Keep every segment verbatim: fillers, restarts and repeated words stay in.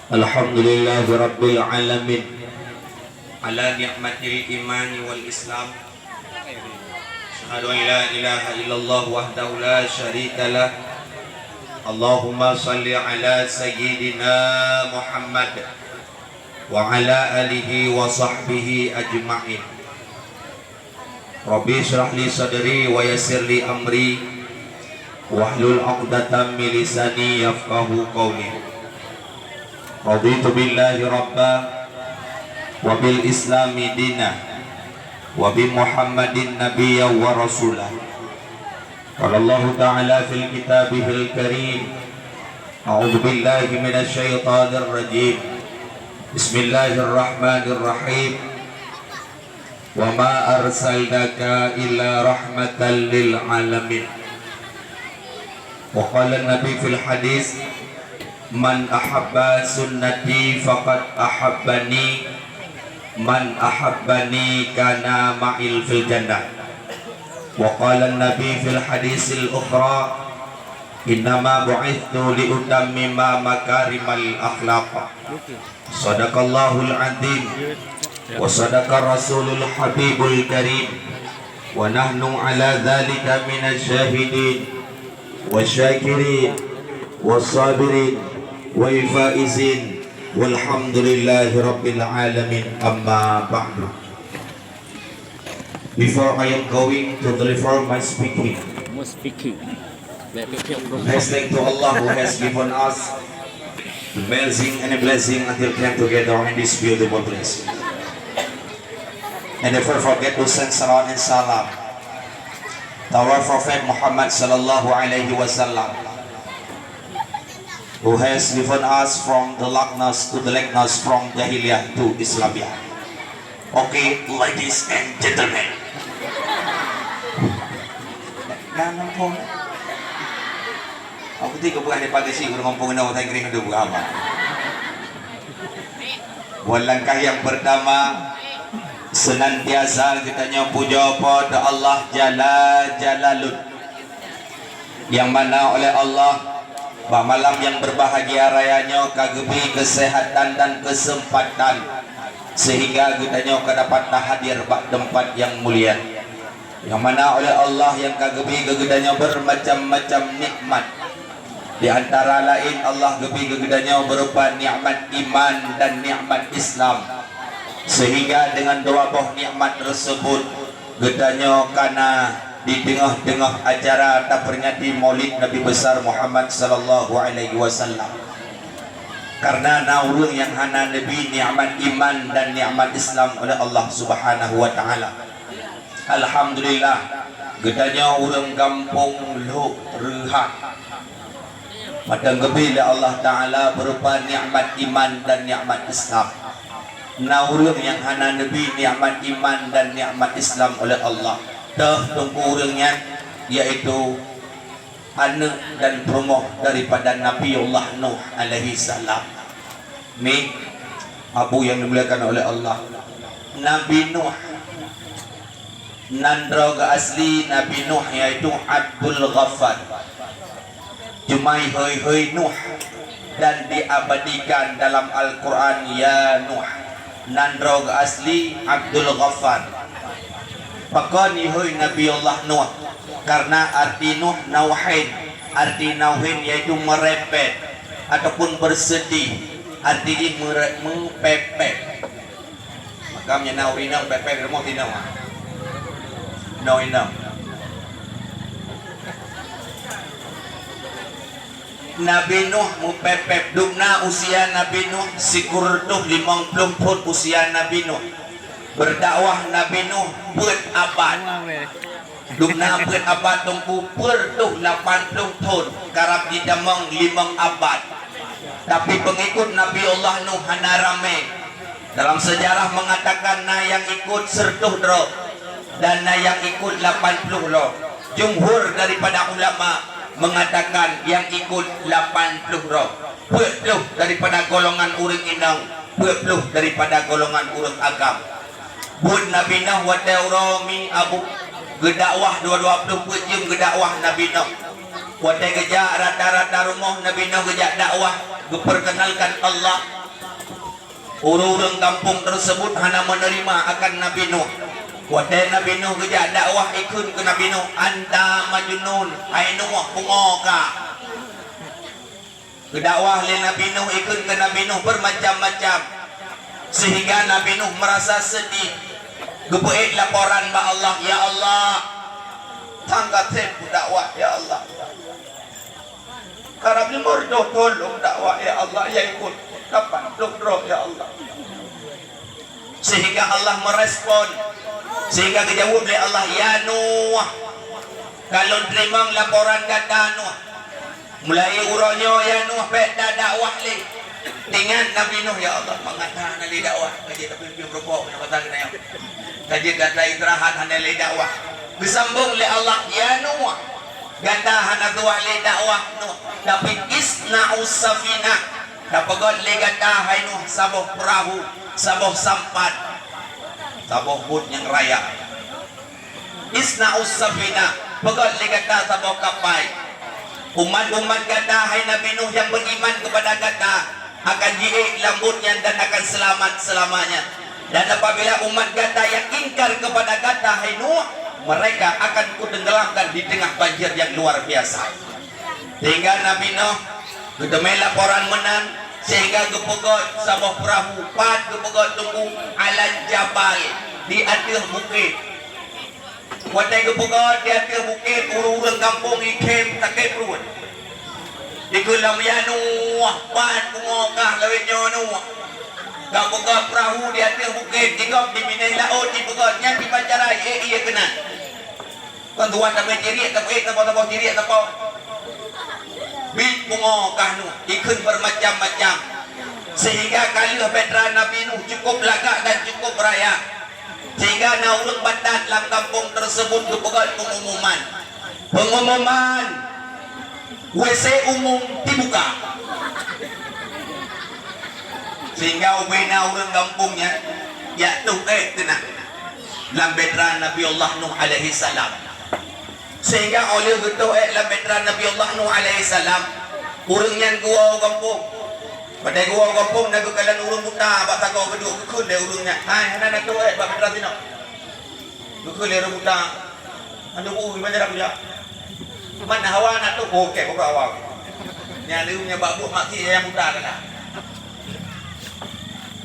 Alhamdulillahirabbil alamin. Ala ni'matil imani wal islam. Asyhadu an la ilaha illallah wahdahu la syarikalah. Allahumma salli ala sayyidina Muhammad wa ala alihi wa sahbihi ajma'in. Rabbi shrah li sadri wa yassir li amri wahlul 'uqdatam min lisani yafqahu qawli. Raditu billahi rabba wa bil islami dina wa bi Muhammadin nabiyya wa rasula. Qala Allahu ta'ala fil kitabihil karim. A'udzu billahi minasy syaithanir rajim. Bismillahirrahmanirrahim. Wa ma arsalnaka illa rahmatan lil alamin. Wa qala Nabi fil hadis, "Man ahabba sunnati faqad ahabbani, man ahabbani kana ma'il fil jannah." Wa qala Nabi fil hadisil ukhra, "Innama bu'ithtu li utammima makarimal akhlaq." Sadaqallahul azim wa sadaqa rasulul habibul karim, wa nahnu ala dzalika minasy syahidin wasyakirin wassabirin wal faizin, walhamdulillahi rabbil alamin, amma ba'du. Before I am going to deliver my speaking, Mo speaking. Thanks to Allah who has given us amazing and a blessing until came together in this beautiful place. And never forget to send salam and salam to our Prophet Muhammad sallallahu alaihi wasallam, who has given us from the darkness to the likeness, from jahiliyah to Islamiyah. Okay, ladies and gentlemen. Nang ngomong. Aku tiga buah di pagi sih, urang ngomong na orang Inggris ada buah apa? Buat langkah yang pertama, senantiasa kita nyoe puja pada Allah Jalla Jalalun. Nyang mana oleh Allah, bak malam nyang berbahagia raya nyoe ka geubri keuseuhatan dan keuseumpatan, seuhingga geutanyoe ka dapat tahadir bak teumpat nyang mulia. Nyang mana oleh Allah nyang ka geubri keu geutanyoe bermacam-macam nikmat. Di antara laén Allah geubri keu geutanyoe berupa nikmat iman dan nikmat Islam. Seuhingga deungon dua boh nikmat teuseubut, geutanyoe ka na di teungoh-teungoh acara taperingati Maulid Nabi Besar Muhammad sallallahu alaihi wasallam. Karena na ureuëng nyang hana neubri nikmat iman dan nikmat Islam oleh Allah Subhanahu wa Taala. Alhamdulillah, geutanyoe ureuëng gampông Lhok Reuhat. Mantong geubri lé Allah Taala berupa nikmat iman dan nikmat Islam. Na ureuëng nyang hana neubri nikmat iman dan nikmat Islam oleh Allah. Toh teungku ureuëng nyan, yaitu aneuëk dan peurumoh daripada Nabiullah Nuh alaihi salam. Ni, Abu yang dimuliakan oleh Allah. Nabi Nuh Nan droe geuasli Nabi Nuh, yaitu Abdul Ghaffar. Cuma ihôi-hôi Nuh dan diabadikan dalam Al-Quran, "Ya Nuh." Nan droe geuasli Abdul Ghaffar. Pakon ihôi Nabi Allah Nuh? Karena arti Nuh nauhin. Arti nauhin yaitu merepet ataupun bersedih. Arti jih mere-, meupepet. Makam nyang na ureuëng inong pepet rumoh inong, ah. Inong-inong. Nabi Nuh meupepet, dubna usia Nabi Nuh sikureueng reutôh limong ploh thon usia Nabi Nuh. Berdakwah Nabi Nuh peuet abad. Dubna peuet abad teungku, peuet reutôh lapan ploh thon, karab jitamong limong abad. Tapi peungikut Nabi Allah Nuh hana ramé. Dalam sejarah mengatakan na nyang ikut seureutôh droe dan na nyang ikut lapan ploh droe. Jumhur daripada ulama mengatakan nyang ikut lapan ploh droe. Peuet ploh daripada golongan ureuëng inong, peuet ploh daripada golongan ureuëng agam. Buet Nabi Nuh watée uroe mi Abu geudakwah dua dua ploh peuet jeuem geudakwah Nabi Nuh. Watée geujak rata-rata rumoh Nabi Nuh geujak dakwah, geupeurkenalkan Allah. Ureuëng-ureuëng gampông teuseubut hana meuneurima akan Nabi Nuh. Watée Nabi Nuh geujak dakwah, ikheun keu Nabi Nuh, "Anta majnun, hai Nuh, pungo ka." Geudakwah lé Nabi Nuh, ikheun keu Nabi Nuh beumacam-macam, seuhingga Nabi Nuh meurasa seudih. Geupeuék laporan bak Allah, "Ya Allah, tan ka tem kudakwah, ya Allah. Karab limong reutôh thon lôn dakwah, ya Allah, ya ikot kapan lôn droe, ya Allah." Seuhingga Allah meurespon, seuhingga geujaweueb lé Allah, "Ya Nuh, ka lôn teurimong laporan gata Nuh. Mulai uroe nyoe, ya Nuh, bék tadakwah lé." Ingat Nabi Nuh, "Ya Allah, mangat hana lé dakwah, ka jeuet tapiôh-piôh rukok, na masa keunoe. Ka jeuet gata istirahat, hana lé dakwah." Geusambong lé Allah, "Ya Nuh, gata hana tuah lé dakwah Nuh, tapi isna'us safinah, tapeugöt lé gata hai Nuh saboh peurahô, saboh sampan, saboh bot nyang raya. Isna'us safinah, peugöt lé gata saboh kapai. Umat-umat gata hai Nabi Nuh nyang beriman kepada gata akan jiék lam bot nyan dan akan selamat selamanya. Dan apabila umat gata yang ingkar kepada gata hai Nuh, mereka akan kutenggelamkan di tengah banjir yang luar biasa." Sehingga Nabi Nuh geuteumé laporan meunan, sehingga geupeugöt saboh peurahô, pat geupeugöt teungku, alan jabal, di ateueh bukét. Watée geupeugöt di ateueh bukét, ureuëng-ureuëng gampông ikhém sakét pruet. Dikeue lom, "Ya Nuh, pat pungo kah lawét nyoe Nuh? Geupeugöt peurahô di ateueh bukét, di gob di binéh laôt jipeugöt, nyan dipacarai, éh, ié keunan. Kon tuwan tamé ciriek, tapeuék saboh-saboh ciriek sapo. Bit pungo kah Nuh," ikheun beumacam-macam. Sehingga ka lheueh bahtera Nabi Nuh cukup lagak dan cukup raya. Sehingga na ureuëng batat lam gampông teuseubut geupeugöt peungumuman. Peungumuman, "W C umum dibuka." Sehingga ubena ureuëng gampông nyan jak toh ék keunan lam bahtera Nabi Allah Nuh alaihi salam. Sehingga óh lheueh geutoh ék lam bahtera Nabi Allah Nuh alaihi salam, ureuëng nyan geuwoe u gampông. Watée geuwoe u gampông, na geukalon ureuëng buta bak sagoe geuduek, geukheun lé ureuëng nyan, "Hai, hana na toh ék bak bahtera sinoe." Geukheun lé ureuëng buta, "Aneuk bu, di mana dah kujak? Mana hawa na toh?" "Oh, kèe, bapak hawa." Nyan lé ureuëng nyan bak buet maksiet nyang buta kana.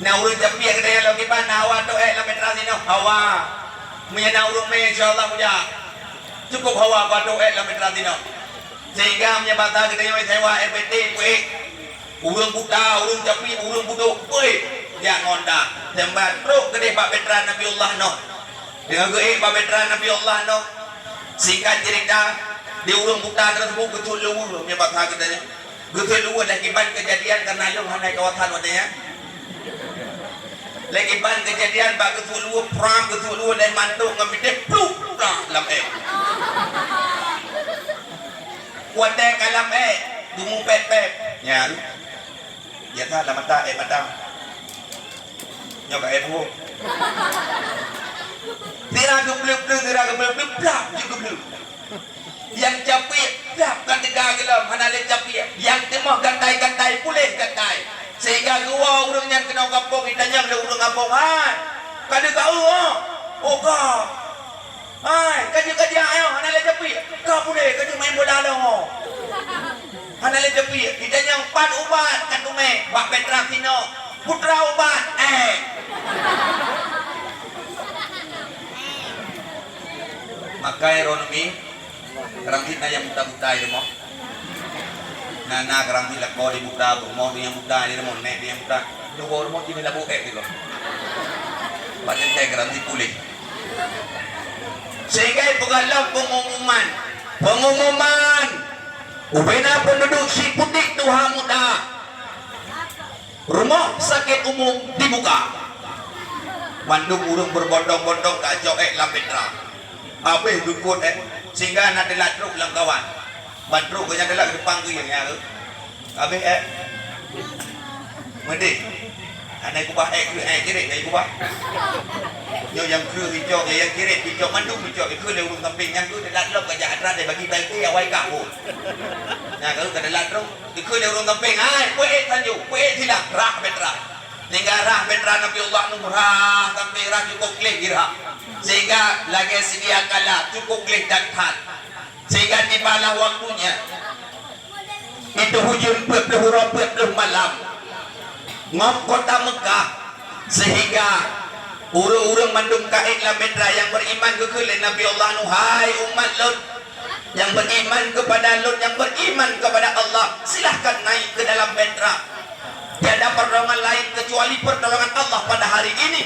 Na ureuëng capiek geutanyoe lom kiban, "Na hawa toh ék lam bahtera sinoe?" "Hawa." "Meunyoe na ureuëng mé, insya Allah kujak." "Cukup hawa, bah toh ék lam bahtera sinoe." Sehingga meunyoe basa geutanyoe sewa F B T peuék. Ureuëng buta, ureuëng capiek, ureuëng budok peuék jak ngon da. Sehingga trok keudeh bak bahtera Nabi Allah Nuh. Deungon geuék bak bahtera Nabi Allah Nuh, singkat cerita, di ureuëng buta tersebut geusut luweue, meunyoe basa geutanyoe. Geusut luweue lé kiban keujadian, karena lôn hana kawasan watée nyan. Lé kiban keujadian bak geusut luweue, prang, geusut luweue lé mantok ngon bitéh, plup, prang, lam ék. Watée ka lam ék, geumupét-pét. Nyan. Biasa lam mata, ék mata. Nyoe ka ék buet. Sira geubleuet-bleuet, sira geubleuet-bleuet, plap, jeuet geubleuet. Nyang capiek, plap, ka teuga geulom, hana lé capiek. Nyang teumoh gatai-gatai, puléh gatai. Sehingga geuwoe ureuëng nyan keunoe gampông, jitanyong lé ureuëng gampông, "Hai, ka deuh ka eu, oh?" "Oh, ka." "Hai, ka jeuet ka jak nyoe, hana lé capiek." "Ka puléh, ka jeuet main bola lom, oh." Hana lé capiek, jitanyong, "Pat ubat?" "Ka teumé, bak bahtera sinoe." "Putra ubat, éh." Makai droeneuh mi, karang cit na nyang buta-buta di rumoh. Na, na karang cit lakoe di buta, rumoh di nyang buta, di rumoh nèk di nyang buta. Dua rumoh cit labu ék di rumoh. Pajan cai karang cit puléh. Sehingga peugah lom pengumuman. Pengumuman. Ubena penduduk Siputik Tuha Muda. Rumoh sakét umum dibuka. Mandum ureuëng berbondong-bondong ka cok ék lam bahtera. Habéh geukot ék, sehingga na teulat trok lam kawan. Ban trok geuh nyan teulat depan geuh nyan. Habéh ék. Meudeh. Hana kubah ék keu ék kirét, hana kubah. Nyoe nyang kreueh icok, nyang kirét icok, mandum icok, ikheun lé ureuëng sampéng nyan keuh teulat lom ka jak atra deh bagi baité awai kahô. Nyan keuh ka teulat trok. Dikheun lé ureuëng gampông, "Hai, peuék tanyoe, peuék silang, rhah beuet rhah." Sehingga rhah beuet rhah Nabi Allah Nuh, rhah sampai rhah cukup gleh jirhah. Sehingga lagée seudia kala, cukup gleh that-that. Sehingga tibalah waktunya, itu hujeuen peuet ploh uroe peuet ploh malam ngon kota Mekah, sehingga ureuëng-ureuëng mandum ka ék lam beuet rhah nyang beriman geukheun lé Nabi Allah Nuh, "Hai umat lôn, nyang beriman kepada lôn, nyang beriman kepada Allah, silahkan naik ke dalam beuet rhah. Tiada pertolongan lain kecuali pertolongan Allah pada hari ini.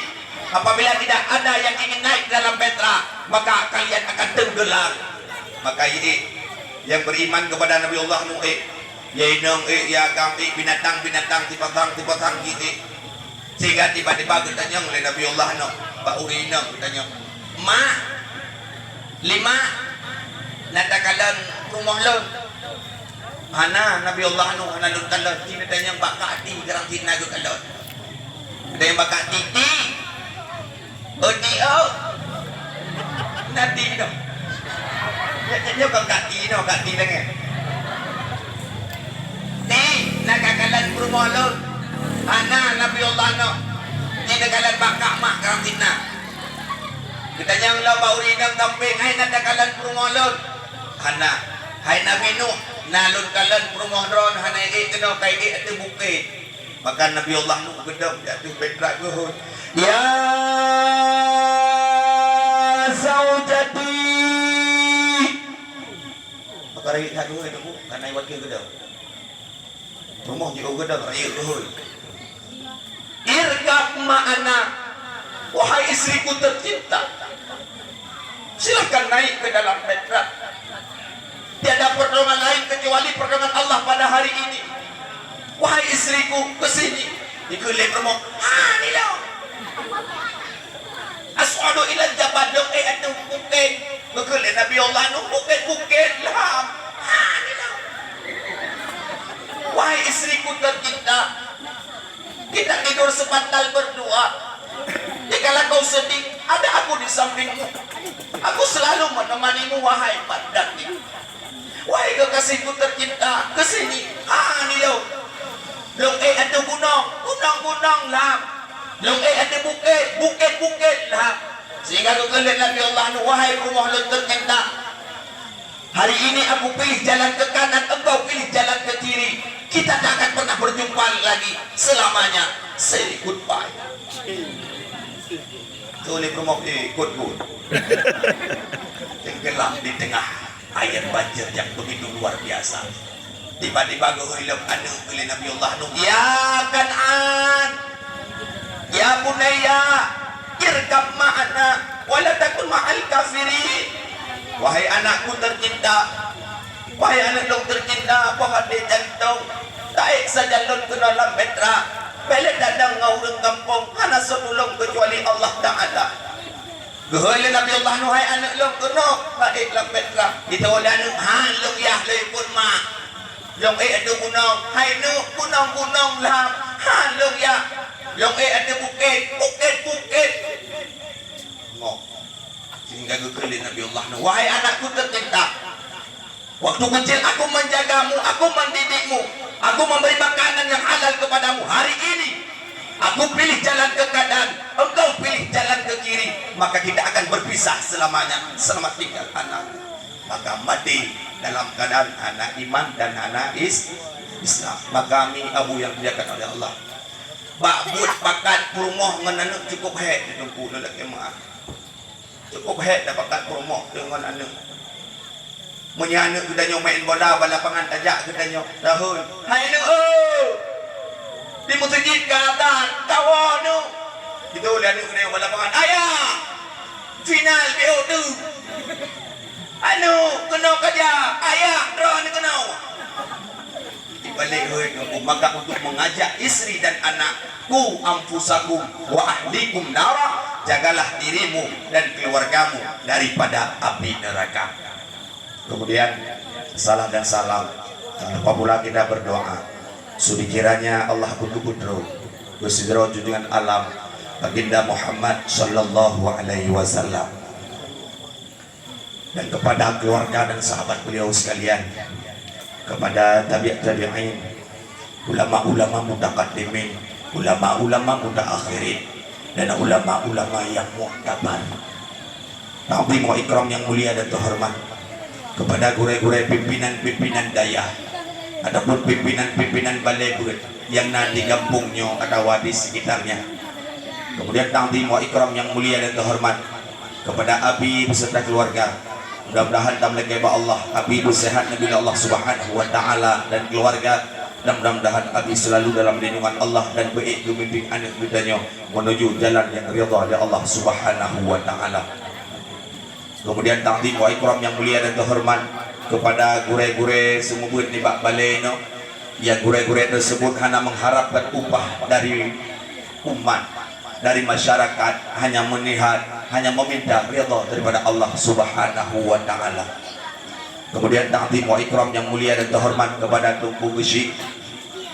Apabila tidak ada yang ingin naik ke dalam beuet rhah, maka kalian akan tenggelam." Maka ini yang beriman kepada Nabi Allah Nuh, eh, ya inong, eh, ya agam, eh, binatang-binatang, sipasang-sipasang, eh. Sehingga tiba-tiba geutanyong lé Nabi Allah Nuh, bak ureuëng inong geutanyong, "Mak, lé mak, na takalon rumoh lôn?" "Hana, Nabi Allah Nuh, hana lôn kalon." Ci geutanyong bak kak Ti, geurang Ti na geukalon. Geutanyong bak kak Ti, "Ti, oh, Ti, oh." Na Ti noh. Nyoe, nyoe, nyoe kon kak Ti noh, kak Ti deungon. "Ti, na kakalon peurumoh lôn?" "Hana, Nabi Allah Nuh." "Ci neukalon bak kak mak, geurang Ti na." Geutanyong lom bak ureuëng inong gampông, "Hai, na takalon peurumoh lôn?" "Hana." "Hai Nabi Nuh, na lôn kalon peurumoh droen, hana ék keunoe, ka ék ateueh bukét." Maka Nabi Allah Nuh geudong di ateueh beuet rhah geuhôi, "Ya zaujati." Maka rayeuk that geuhôi teungku, karena iwat keu geudong. Rumoh jiôh geudong, rayeuk geuhôi. "Irkab ma'ana, wahai istriku tercinta. Silahkan naik ke dalam beuet rhah. Tiada pertolongan lain kecuali pertolongan Allah pada hari ini. Wahai istriku, ke sini." Dikheun lé peurumoh, "Hana lôn. As'adu ilal jabal, lôn ék ateueh bukét." Geukheun lé Nabi Allah Nuh, "Bukét-bukét lom. Hana lôn. Wahai istriku tercinta, kita tidur sebantal berdua. Dikala kau sedih, ada aku di sampingmu. Aku selalu menemanimu, wahai Fardati. Wahai kekasihku tercinta, ke sini." "Hana lôn. Lôn ék ateueh gunong, gunong-gunong lom. Lôn ék ateueh bukét, bukét-bukét lom." Sehingga geukheun lé Nabi Allah Nuh, "Wahai peurumoh lôn tercinta, hari ini aku pilih jalan ke kanan, engkau pilih jalan ke kiri. Kita tak akan pernah berjumpa lagi selamanya. Say goodbye." Tuh, lé peurumoh, eh, good, good. Tenggelam di tengah air banjir yang begitu luar biasa. Tiba-tiba geuhôi lom aneuëk lé Nabi Allah Nuh, "Ya Kan'an, ya bunayya, irkab ma'ana, wa la takun ma'al kafirin." Wahai anakku tercinta, wahai aneuëk lôn tercinta, poh até jantong, taék sajan lôn keunoe lam beuet rhah. Bék lé tadong ngon ureuëng gampông, hana soe tulông keucuali Allah Ta'ala. Geuhôi lé Nabi Allah Nuh, "Hai aneuëk lôn, keunoe ka ék lam beuet rhah." Jitawök lé aneuëk, "Hana lôn yah, lôn ikot mak. Lôn ék ateueh gunong." "Hai neuk, gunong-gunong lom. Hana lôn yah. Lôn ék ateueh bukét, bukét-bukét." Ngok. Sehingga geukheun lé Nabi Allah Nuh, "Wahai anakku tercinta, waktu kecil aku menjagamu, aku mendidikmu, aku memberi makanan yang halal kepadamu. Hari ini, aku pilih jalan ke kanan, engkau pilih jalan ke kiri, maka kita akan berpisah selamanya. Selamat tinggal, anak." Maka mati dalam keadaan hana iman dan hana is-, Islam. Maka mi abu yang dimuliakan oleh Allah, bak buet pakat peurumoh ngon aneuëk cukup hék di Teungku, lôn lakée meuáh. Cukup hék tapakat peurumoh deungon aneuëk. Meunyoe aneuëk geutanyoe main bola bak lapangan, tajak geutanyoe, tahôi, "Hai aneuëk, oh! Di meuseujid ka azan, tawoe aneuëk!" Jitawök lé aneuëk geutanyoe bak lapangan, "Ayah! Final B O tu! Aneuëk, keunoe ka jak! Ayah, droeneuh keunoe!" Dibalék hôi teungku, maka untuk mengajak istri dan anak, "Qu anfusakum wa ahlikum nara," jagalah dirimu dan keluargamu daripada api neraka. Kemudian, salam dan salam, jangan lupa pula kita berdoa. Sudi kiranya Allah betul-betul bersidroe junjungan alam, Baginda Muhammad sallallahu alaihi wasallam, dan kepada keluarga dan sahabat beliau sekalian. Kepada tabi' tabi'in, ulama-ulama mutaqaddimin, ulama-ulama mutaakhirin, dan ulama-ulama yang muktabar. Takzim wa ikram yang mulia dan terhormat kepada gurée-gurée pimpinan-pimpinan dayah ataupun pimpinan-pimpinan balai beuet nyang na di gampông nyoe atawa di sekitarnya. Kemudian takzim wa ikram yang mulia dan terhormat kepada Abi beserta keluarga. Mudah-mudahan tameulakée bak Allah, Abi beuseuhat neubila Allah Subhanahu wa Ta'ala dan keluarga, dan mudah-mudahan Abi selalu dalam lindungan Allah dan beuék geumimpin aneuk geutanyoe menuju jalan yang ridha lé Allah Subhanahu wa Ta'ala. Kemudian takzim wa ikram yang mulia dan terhormat kepada gurée-gurée seumeubeuet nibak balai nyoe, yang gurée-gurée tersebut hana mengharapkan upah dari umat, dari masyarakat, hanya melihat, hanya meminta ridha daripada Allah Subhanahu wa Ta'ala. Kemudian takzim wa ikram yang mulia dan terhormat kepada Teungku Geuchik.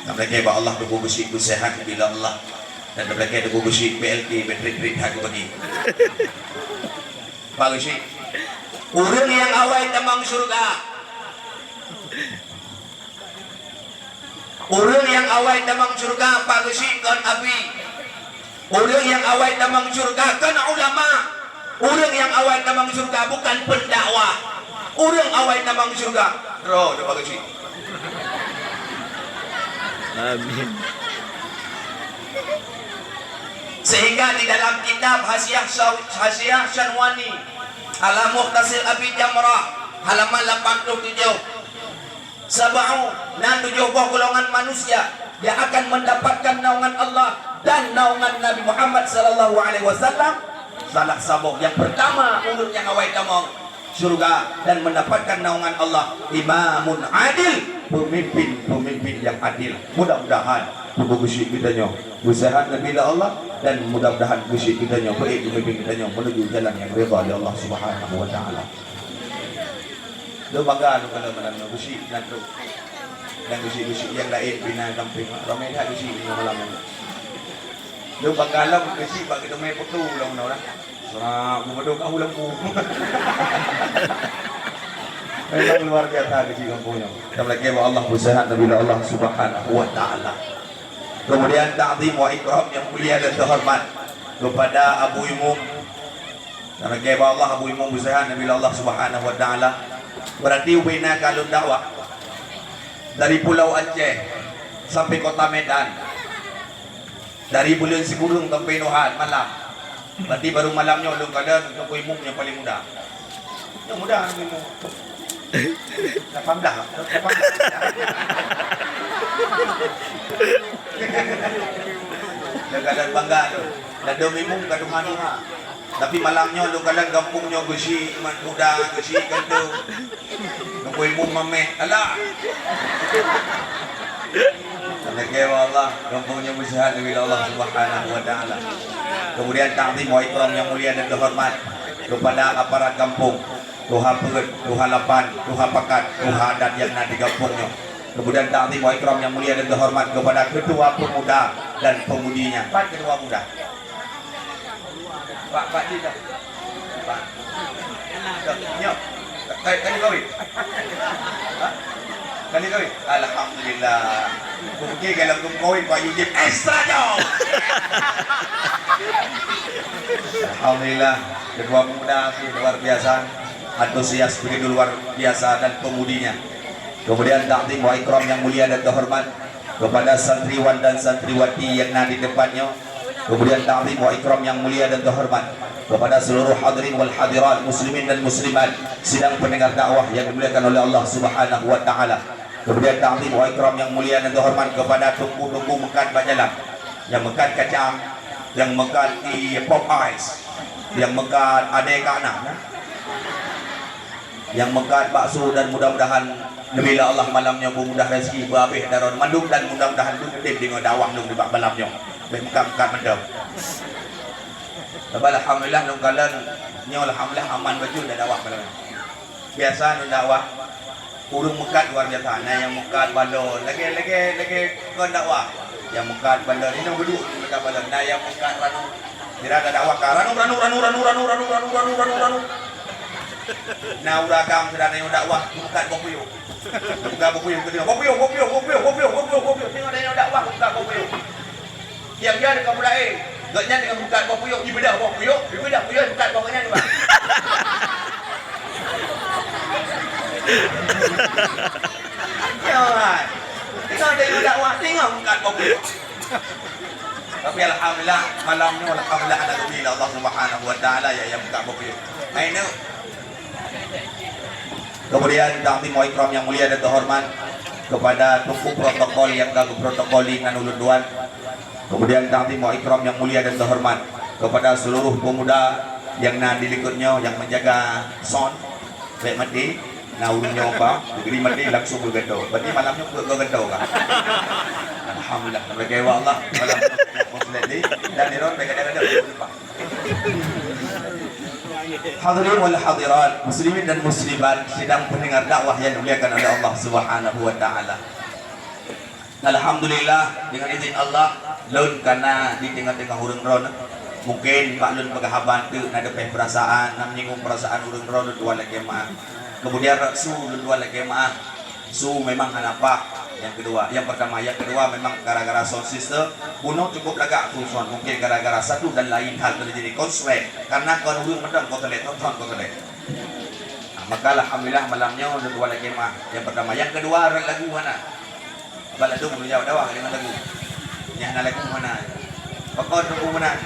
Tameulakée bak Allah Teungku Geuchik beuseuhat bila Allah, dan tameulakée Teungku Geuchik P L T, batri krit hak bagi. Pak Geuchik. Ureuëng nyang awai tamong syeuruga. Ureuëng nyang awai tamong syeuruga, Pak Geuchik kon Abi. Ureuëng nyang awai tamong syeuruga kon ulama. Ureuëng nyang awai tamong syeuruga bukan pendakwah. Ureuëng awai tamong syeuruga. Droe, Pak Geuchik. Amin. Sehingga di dalam kitab Hasyiah Syaw-, Hasyiah Syanwani ala Mukhtasir Abi Jamrah, halaman lapan puluh tujuh, "Sab'un, na tujoh boh golongan manusia yang akan mendapatkan naungan Allah dan naungan Nabi Muhammad sallallahu alaihi wasallam." Salah saboh yang pertama, ureuëng nyang awai tamong syeuruga dan mendapatkan naungan Allah, imamun adil, pemimpin-pemimpin yang adil. Mudah-mudahan Teungku Geuchik geutanyoe beuseuhat neubila Allah, dan mudah-mudahan Geuchik geutanyoe beuék geumimpin geutanyoe menuju jalan yang ridha lé Allah Subhanahu wa Ta'ala. Lôn bangga lôn kalon malam nyoe Geuchik nan trok. Dan Geuchik-Geuchik nyang laén pih na sampéng, ramé that Geuchik nyoe malam nyoe. Lôn bangga lom Geuchik bak geuteumé foto lom nyoe lah. Suara gubernur kah ulôn ku. Memang luar biasa Geuchik gampông nyoe. Tameulakée bak Allah beuseuhat neubila Allah Subhanahu wa Ta'ala. Kemudian takzim wa ikram yang mulia dan terhormat kepada Abu Imum. Tameulakée bak Allah Abu Imum beuseuhat neubila Allah Subhanahu wa Ta'ala. Berarti ubena ka lôn dakwah dari Pulau Aceh sampai Kota Medan. Dari buleuen sikureueng sampai nyoe malam. Berarti baru malam nyoe lôn kalon Teungku Imum nyang paling muda. Nyang muda Teungku Imum. Lapan belas, lapan belas. Lôn kalon bangga tu. Ladôm Imum ka tuha-tuha. Tapi malam nyoe lôn kalon gampông nyoe Geuchik muda, Geuchik keuntô. Teungku Imum mameh, alah. Tameulakée bak Allah, gampông nyoe beuseuhat neubila Allah Subhanahu wa Ta'ala. Kemudian takzim wa ikram yang mulia dan terhormat kepada aparat gampông, tuha peuet, tuha lapan, tuha pakat, tuha adat nyang na di gampông nyoe. Kemudian takzim wa ikram yang mulia dan terhormat kepada ketua pemuda dan pemudinya. Pat ketua pemuda? Pak, Pak Din dah. Pak. Dah, nyoe. Ka, ka, ka kawin? Ha? Ka kawin? Alhamdulillah. Oke, kalau belum kawin, Pak Yujib extra jauh. Alhamdulillah, kedua pemuda sih luar biasa, antusias begitu luar biasa dan pemudinya. Kemudian takzim wa ikram yang mulia dan terhormat kepada santriwan dan santriwati yang na di depan nyoe. Kemudian takzim wa ikram yang mulia dan terhormat kepada seluruh hadirin wal hadirat, muslimin dan muslimat, sidang pendengar dakwah yang dimuliakan oleh Allah Subhanahu wa Ta'ala. Kemudian takzim wa ikram yang mulia dan terhormat kepada teungku-teungku meukat bak jalan, nyang meukat kacang, nyang meukat i pop ice, nyang meukat adé ka na. Nyang meukat bakso dan mudah-mudahan neubila Allah malam nyoe beumudah rezeki, beuhabéh daron mandum dan mudah-mudahan beuteutem deungon dakwah lôn nibak malam nyoe. Bèk meukat-meukat mantong. Sabab alhamdulillah lôn kalon nyoe alhamdulillah aman bacut dakwah malam nyoe. Biasa lôn dakwah ureueng meukat luar biasa, na nyang meukat balon, lagèe, lagèe, lagèe kon dakwah. Nyang meukat balon, inong beudôk meukat balon, na nyang meukat ranub. Kira ka dakwah ka ranub, ranub, ranub. Na ureueng agam sidang tanyoe dakwah, buka boh puyôh. Buka boh puyôh, buka boh puyôh, boh puyôh, boh puyôh, boh puyôh, boh puyôh, boh puyôh. Tengok tanyoe dakwah, buka boh puyôh. Tiang-tiang dekat mulai, gobnyan dengan buka boh puyôh, ibedah boh puyôh, ibedah puyôh, buka boh nyan, Bang. Ya, hai. Tengok tanyoe dakwah, tengok buka boh puyôh. Tapi alhamdulillah, malam nyoe alhamdulillah hana geubi lé Allah Subhanahu wa Taala ya, nyang buka boh puyôh. Hai nyoe. Kemudian takzim wa ikram yang mulia dan terhormat kepada Teungku Protokol nyang ka geuprotokoli ngon ulôn tuan. Kemudian takzim wa ikram yang mulia dan terhormat kepada seluruh pemuda nyang na di likot nyoe nyang menjaga sound. Bèk maté, na ureueng nyoe ba, geubri maté langsung geugantoe. Berarti malam nyoe peuet geugantoe ka. Alhamdulillah, tameulakèe bak Allah. Malam nyoe peuet geugantoe. Dan di rot bèk gada-gada. Hadirin wal hadirat, muslimin dan muslimat, sidang pendengar dakwah yang dimuliakan oleh Allah Subhanahu wa Taala. Alhamdulillah, dengan izin Allah, lôn ka na di teungoh-teungoh ureueng droeneuh. Mungkin bak lôn peugah haba teuk na teupeh peurasaan, na menyinggung peurasaan ureueng droeneuh, lôn tuan lakèe meu'ah. Kemudian rot su lôn tuan lakèe meu'ah. Su memang hana paih. Yang kedua, yang pertama, yang kedua memang gara-gara sound system, bunoe cukup lagak su sound. Mungkin gara-gara satu dan lain hal teujadi konslet. Karena kon ureueng mantong konslet, tonton konslet. Nah, maka alhamdulillah malam nyoe lôn tuan lakèe meu'ah. Yang pertama, yang kedua rot lagu hana. Bak ladôm meunyoe dakwah deungon lagu. Nyang hana lagu hana. Pakon teungku meunan.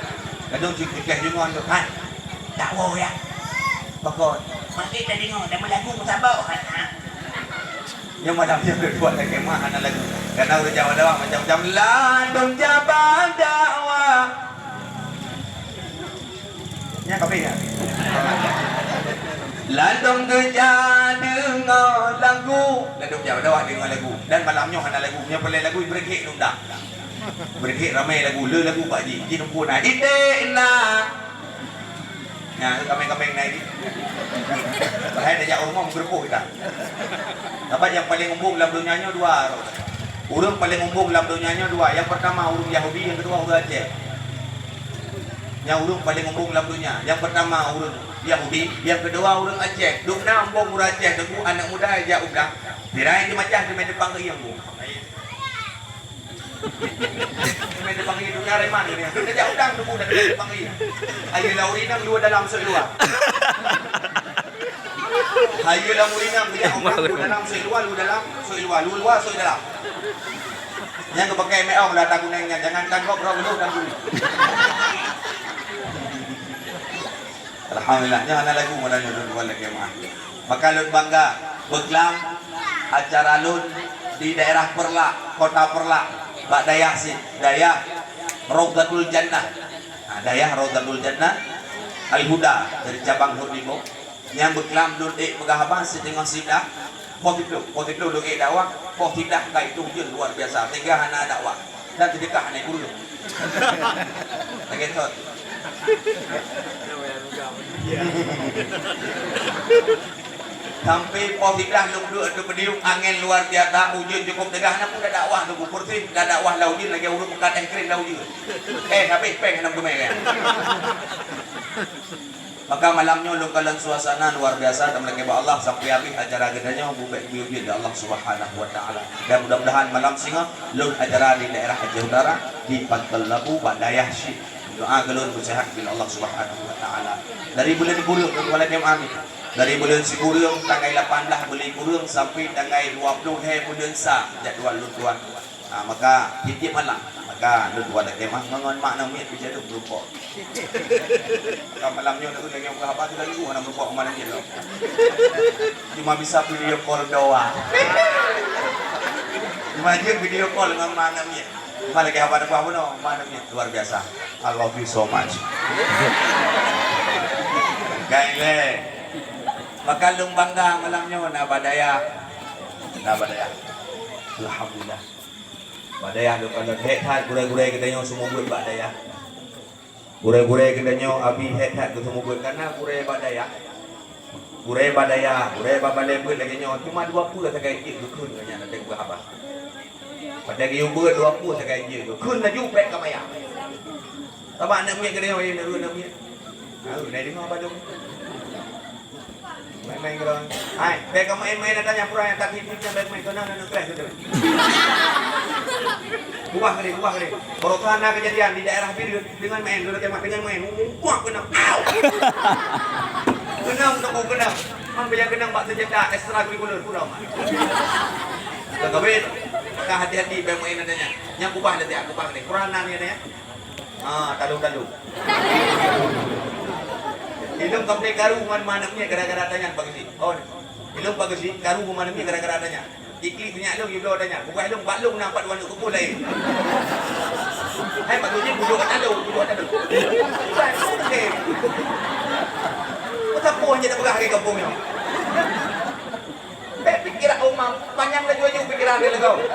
Ladôm cit tikeh jungon tu. Han. Tak woe ya. Pakon. Maté tadi ngon dah meulagu meusaboh. Han. Nyang malam nyoe lôn tuan lakèe meu'ah hana lagu. Karena ureueng jak bak dakwah macam-macam. Ladôm jak bak dakwah. Nyan kabeh nyan. Ladôm geuja deungoe lagu. Ladôm jak bak dakwah deungoe lagu. Dan malam nyoe hana lagu. Nyang peureulèe lagu beureukèt lôn dah. Beureukèt ramè lagu, le lagu bak jih. Jih teungku na. Iték na. Nyan, kameng-kameng na jih. Bahai tajak u rumoh meugeureupoh kita. Sabab nyang paleng umbông lam donya nyoe dua. Ureueng paleng umbông lam donya nyoe dua. Nyang peurtama ureueng Yahudi, nyang keudua ureueng Aceh. Nyang ureueng paleng umbông lam donya. Nyang peurtama ureueng Yahudi, nyang keudua ureueng Aceh. Dum na umbông ureueng Aceh, teungku aneuk muda jak u blang. Sira nyang jeumacah teumè teupang keu ié umbông. Teumè teupang keu ié, dum na reman geuh nyan. Dum na jak u blang teungku dan teumè teupang keu ié. Ayo lam ureueng inong, luwa dalam, sôk luwa. Hayeue lam ureueng inong, geujak u blang, luwa dalam, sôk luwa, luwa dalam, sôk luwa, luwa luwa, sôk dalam. Nyang geupakai meu'oh lam taguneng nyan, jangan tangkôb roh geuloh dan buri. Alhamdulillah, nyan hana lagu malam nyoe, lôn tuan lakèe meu'ah. Maka lôn bangga, beuklam acara lôn di daerah Peureulak, kota Peureulak, bak dayah sit, dayah Raudhatul Jannah. Ha, dayah Raudhatul Jannah Al-Huda dari cabang Hot Limbong. Nyang beuklam lôn ék peugah haba siteungoh siblah, poh siplôh, poh siplôh lôn ék dakwah, poh siblah ka itu ujeuen luar biasa, sehingga hana dakwah dan seudeukah hana kureueng. Lagèe thon. Sampai poh siblah lôn duek ateueh podium, angén luar biasa, ujeuen cukup deugah, hana peue dakwah, lôn beureusi dakwah lam ujeuen lagèe ureueng meukat es krim lam ujeuen. Eh, habéh péng hana meuteumèe lé. Maka malam nyoe lôn kalon suasana luar biasa, tameulakèe bak Allah sampai habéh acara geutanyoe bubèk geuyue jeuet lé Allah Subhanahu wa Taala. Dan mudah-mudahan malam singoh lôn acara di daerah Aceh Utara, di Pangkal Labu, bak dayah sit. Doa keu lôn beuseuhat bak Allah Subhanahu wa Taala. Dari buleuen kureueng, lôn tuan lakèe meu'ah. Dari buleuen sikureueng, tanggai lapan blah buleuen kureueng, sampai tanggai dua ploh lhèe buleuen sa, jadwal lôn tuan. Ha, maka tiep-tiep malam, maka lôn tuan lakèe meu'ah ngon mak namiet bijéh lôn meurumpok. Maka malam nyoe lôn lagèe buka haba tu laju hana meurumpok mak namiet lôn. Cuma bisa video call doang. Cuma jeuet video call ngon mak namiet. Cuma lagèe haba teupeue bunoe, mak namiet luar biasa. I love you so much. Gai lé. Maka lôn bangga malam nyoe na bak dayah. Na bak dayah. Alhamdulillah. Bak dayah lôn kalon hék that gurèe-gurèe geutanyoe seumeubeuet bak dayah. Gurèe-gurèe geutanyoe abi hék that geuseumeubeuet, kareuna gurèe bak dayah. Gurèe bak dayah, gurèe bak balèe beuet lagèe nyoe, cuma dua peue sagai jeuet geukheun ngon nyan, watèe geuhaba. Watèe geuyue beuet dua peue sagai jeuet geukheun laju bèk ka maya. Sabab aneuk miet geutanyoe, aneuk miet. Ha, geutanyoe deungö padum. Hai, bèk kamaén-maén ata nyang pura nyang that hiep-hiep nyan, bèk maén, keunan aneuk preh beutôi. Ubah keudéh, ubah keudéh. Baroesa na keujadian di daerah Bireuen, deungon maén, deungon maén, deungon maén, ubah keunong. Au! Keunong, keunong, keunong. Man bèk keunong bak seunjata ekstrakurikuler pula, man. Ka kabeh, maka hati-hati bèk maén ata nyan. Nyan ubah dah siat, ubah keudéh. Pura na nyan, ya. Ah, talu-talu. Ilôn ka mulai karu ngon ma aneuk miet gara-gara ata nyan, Pak Geuchik. Oh, ilôn, Pak Geuchik, karu ngon ma aneuk miet gara-gara ata nyan. Iklik sinyak lôn, ibloe ata nyan. Bukan ilôn, bak lôn na pat dua aneuk keupeue laén. Hai, Pak Geuchik, bujok ata lôn, bujok ata lôn. Bukan, oke. Masa poh je tapeugah lagèe gampông nyoe. Bèk pikiran uma, panyang laju-laju pikiran dia lagèe.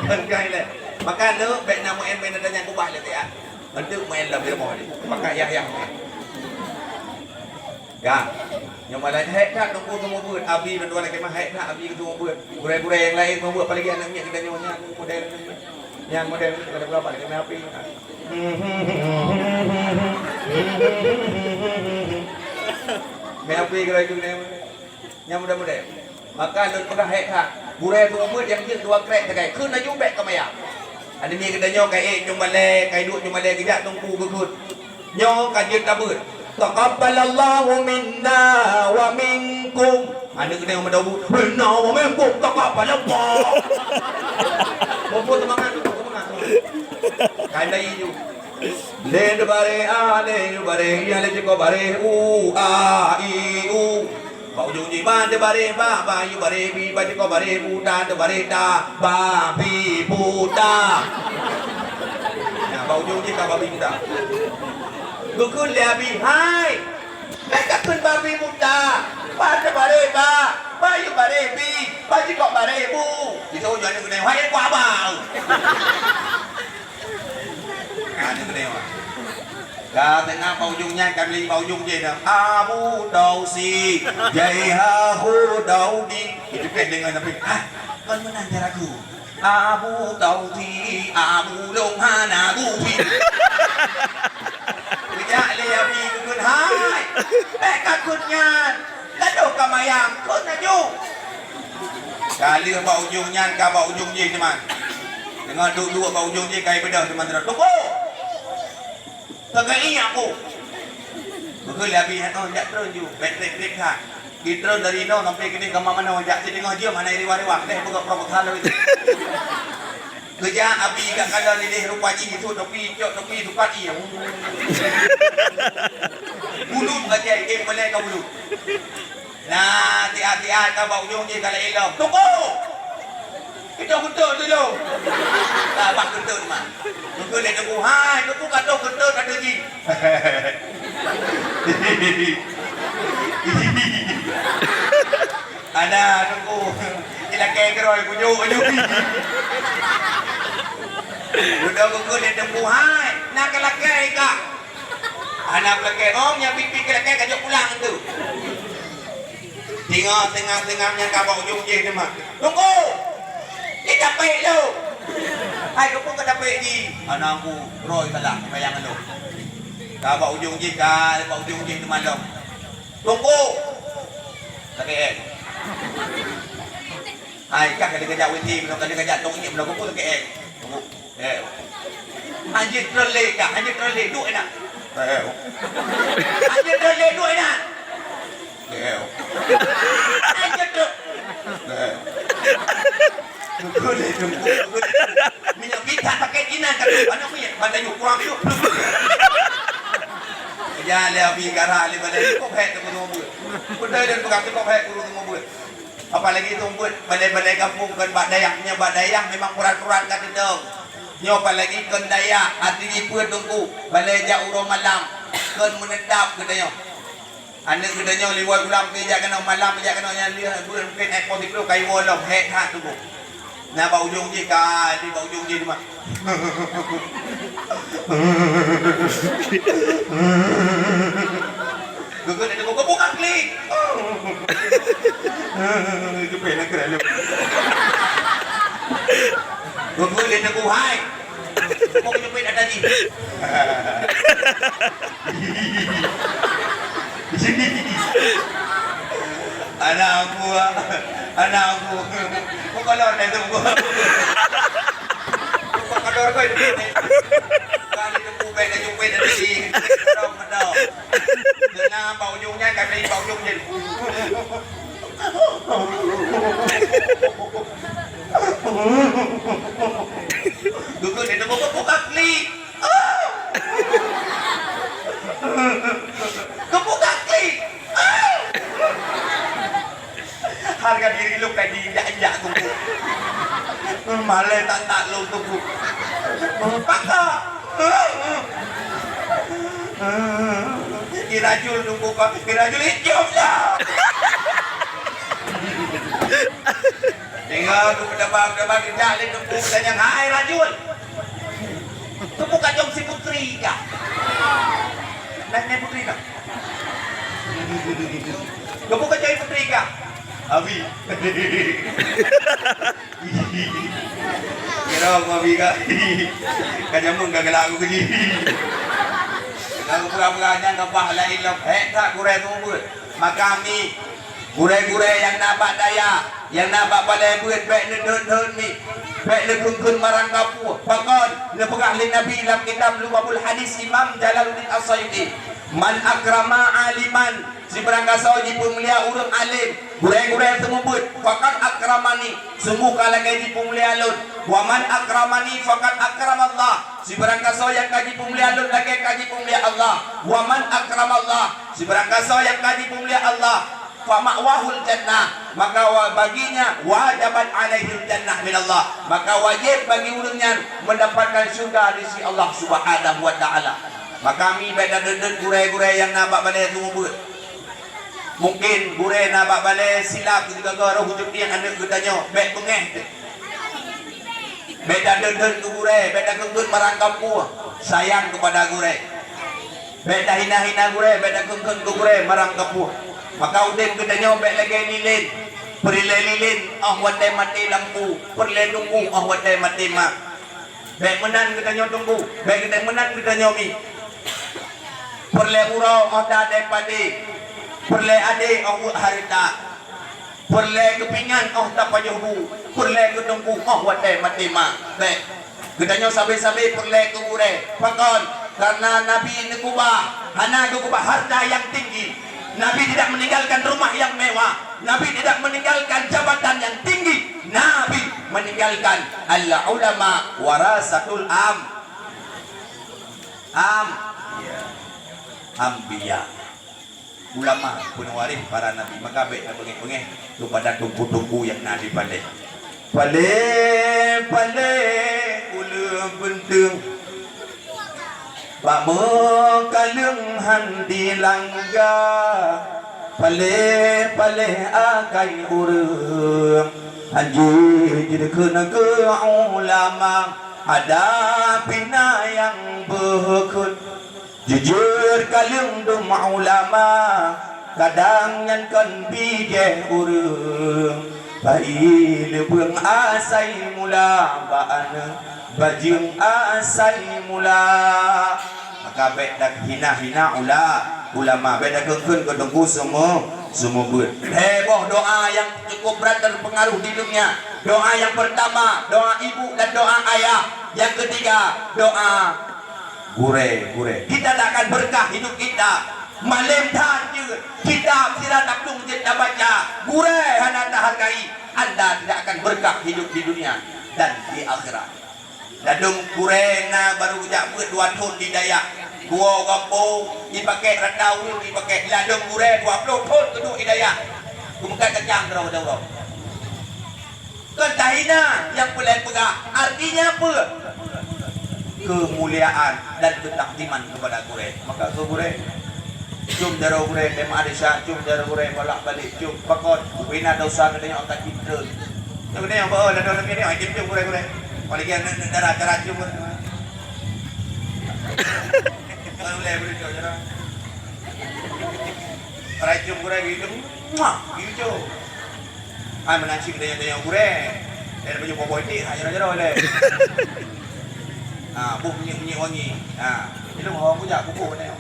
Kan kai lé. Maka le bèk na maén-maén ata nyan, ubah lé siat. Untuk maén lam rumoh ni. Maka yah-yah maén. Ka. Nyoe malah hék that Teungku seumeubeuet. Abi bandua lagèe mah hék that abi seumeubeuet. Gurèe-gurèe nyang laén seumeubeuet, apalagi aneuk miet geutanyoe nyan model nyan. Nyan model nyan, model berapa lagèe mah api. Mah api gurèe-gurèe. Nyang muda-muda. Maka lôn peugah hék that, gurèe seumeubeuet nyang jeuet dua krek sagai, kheun laju bèk ka maya. Aneuk miet geutanyoe ka ék cong balèe, ka duek cong balèe, geujak Teungku geukheun. Nyoe ka jeuet tabeuet. Taqabbalallahu minna wa minkum. Aneuk geutanyoe meudobu, minna wa minkum taqabbalallah. Muphom seumangat, muphom seumangat. Ka laju. Lé teubareh a, lé teubareh, ya lé cukôp bareh u, a, i, u. Bak ujong jih ba teubareh ba, ba yue bareh bi, ba cukôp bareh bu, ta teubareh ta, ba, bi, bu, ta. Nah, bak ujong jih ka ba bi bu ta. Geukheun lé Abi, hai. Bèk ka kheun ba bi bu ta. Ba teubareh ba, ba yue bareh bi, ba cukôp bareh bu. Di situ nyan keuneuk, hai, kuah ba. Ka lheueh geude awak. Ka teungoh bak ujong nyan, ka lheueh bak ujong jih dah. Abu Dausi, jai ha hu Daudi. Itu kan deungon tapi, "Hah, kon meunan cara ku? Abu Dausi, Abu Long hana gupi." Geujak lé Abi geukheun, "Hai, bèk ka kheun nyan. Ka dong ka mayang, kheun laju." Ka lheueh bak ujong nyan, ka bak ujong jih teuma. Teungoh duek-duek bak ujong jih, ka ibeudôh teuma sidroe. "Teungku! Teuka ié aku!" Beugöt lé Abi, "Hana, jak treun ju, bèk trép-trép that." Jitreun dari inoe sampai keudeh kama manoe, jak sideungoe jeuem hana irewah-rewah, deh beugöt proposal lom itu. Geujak Abi ka kalon ideh rupa jih, itu topi, cok topi, supat ié. Bulut aja, ideh malèe ka bulut. Nah, tiat-tiat ka bak ujong jih ka lheueh ilong. "Teungku! Kita keuntut dulu." Ka bak keuntut mah. Teungku lé teungku, "Hai, teungku ka toh keuntut ateueh jih." Ada teungku. Ilakèe keurôi kunyuk aju. Udah teungku lé teungku, "Hai, na kalakèe ka?" Hana kulakèe, "Oh, nyan pipi kulakèe ka jok pulang tu." Teungoh, teungoh, teungoh nyan ka bak ujong jih teuma. "Teungku! Ni tapék lôn!" "Hai, teungku ka tapék jih." "Hana ku, roh salah, sayang lôn." Ka bak ujong jih, ka bak ujong jih teuma lom. "Teungku!" Sakét. "Hai, ka keuneuk jak W C, keuneuk jak tong ié, keuneuk sakét." "Teungku." Eh. Hanjeuet treun lé, ka, hanjeuet treun lé, duek inan. Eh. Hanjeuet treun lé, duek inan. Eh. Hanjeuet treun. Eh. Beugöt lé, beugöt lé. Minyeuk pita pakai inan, ka tu, aneuk miet, pada yue kurang yue. Keujak lé Abi gara lé balèe, cukôp hék teungku seumeubeuet. Beutôi lôn peugah, cukôp hék guru seumeubeuet. Apalagi seumeubeuet balèe-balèe gampông kon bak dayah. Nyoe bak dayah memang urat-urat ka teudong. Nyoe apalagi kon dayah, arti jih peue teungku, balèe jak uroe malam, kon meunetap geutanyoe. Aneuk geutanyoe liwat ulam pih jak keunoe, malam pih jak keunoe, nyan lheueh buleuen mungken ék po siplôh ka iwoe lom, hék that teungku. Nah, bak ujong jih ka, di bak ujong jih teuma. Geukheun lé teungku, "Buka klik!" Geupéh na keureuleueng. Geukheun lé teungku, "Hai! Kok geupéh na tadi?" Di sini. Anak aku, anak aku. Kok kolor dah tu? Kok kolor kau itu? Kali tu ku baik dah jumpa dah tadi. Kodok, kodok. Dengar bak ujung nyan, kami bak ujung je. Gugur dia tengok buka klik. Gebuka klik. Harga diri lôn ka diinjak-injak teungku. Malée that-that lôn teungku. Pakak. Irajul teungku ka, irajul hitam dah. Tinggal tu peudaba-peudaba geujak lé teungku tanyong, "Hai rajul." Teungku ka jong si putri kah? Nah, nyan putri kah? Teungku ka jong si putri kah? Abi. Kira aku abi kah? Ka jameun ka galak aku keujih. Ka pura-pura nyan ka bah laén lom. Hék that gurée seumeubeuet. Maka mi, gurée-gurée nyang na bak dayah, nyang na bak balée beuet, bék neudhon-dhon mi, bék neukheun-kheun marang kapue. Pakon? Neupeugah lé Nabi lam kitab Lubabul Hadis Imam Jalaluddin As-Suyuti, "Man akrama aliman," sibarang gasoe jipeumulia ureuëng além, gurée-gurée seumeubeuet, "Faqad akramani," sunggoh ka lagée jipeumulia lôn. "Wa man akramani faqad akramallah," sibarang gasoe nyang ka jipeumulia lôn lagée ka jipeumulia Allah. "Wa man akramallah," sibarang gasoe nyang ka jipeumulia Allah, "fa ma'wahul jannah," maka wa-, baginya wajabat alaihil jannah minallah, maka wajéb bagi ureuëng nyan mendapatkan syurga di sisi Allah Subhanahu wa Taala. Maka mi bék tadeun-deun gurée-gurée nyang na bak balée seumeubeuet. Mungkin gurée na bak balée silap geugaga roh ujeut aneuëk geutanyoe, bék beungéh teuh. Bék tadeun-deun keu gurée, bék takheun-kheun marang kapue, sayang keupada gurée. Bék tahina-hina gurée, bék takheun-kheun keu gurée marang kapue. Maka udeb geutanyoe bék lagée lilén, peureulée lilén óh watée maté lampu, peureulée teungku óh watée maté ma. Bék meunan geutanyoe teungku, bék geutanyoe meunan geutanyoe mi. Peureulée uroe óh ta-adée padé, peureulée adé óh weuek hareuta. Peureulée keu pingan óh tapajoh bu, peureulée keu teungku óh watée maté ma. Bék. Geutanyoe sabe-sabe peureulée keu gurée. Pakon? Kareuna Nabi neukeubah, hana geukeubah hareuta nyang tinggi. Nabi tidak meninggalkan rumah yang mewah. Nabi tidak meninggalkan jabatan yang tinggi. Nabi meninggalkan al-ulama warasatul am-, am-, anbiya. Ulama peuwaréh para nabi, maka bék tabeungéh-beungéh keupada teungku-teungku nyang na di paleng. Paleng-paleng uleueng beunteueng, bak meukaleueng han dilangga. Paleng-paleng akai ureueng, hanjeuet jideukeue ulama, ada pih na nyang beukeue. Jujur kaleueng dum ulama, kadang nyan kon bijéh ureueng. Pai leubeueng asai mula, bak aneuëk bajeueng asai mula. Maka bék tahina-hina ula-, ulama, bék takheun-kheun keu teungku seumeubeuet. Heboh doa nyang cukup brat dan berpengaruh di dunia. Doa nyang pertama, doa ibu dan doa ayah. Nyang ketiga, doa gurée-gurée. Kita tak akan berkah hidup kita. Malém that jeuet, kitab sira taplueng jeuet tabaca, gurée hana tahargai, anda tidak akan berkah hidup di dunia dan di akhirat. Ladôm gurée na barô geujak beuet dua thon di dayah. Dua gampông jipakée, rata ureueng jipakée. Ladôm gurée dua ploh thon geuduek di dayah. Keumeukat kacang keudroe-droe. Kon tahina nyang peulét peugah, artinya peue? Keumuliaan dan keutakziman keupada gurée. Maka keu gurée, cum jaroe gurée, teuh meuadisya, cum jaroe gurée, bolak-balik, cum pakon, bubena dosa geutanyoe akan jitreun. Nyoe geutanyoe beu, ladôm lagée nyoe, cum gurée-gurée. Apalagi aneuk-aneuk dara, dara cum gurée. Kalau ulée beureutôh jaroe. Rai cum gurée gitu, muah, gitu. Ai meunan cit geutanyoe-tanyoe gurée. Dan baju boboh iték, hak jaroe-jaroe lé. Ha, boh minyeuk-minyeuk wangi. Ha. Lôn hong kujak kubu nyoe.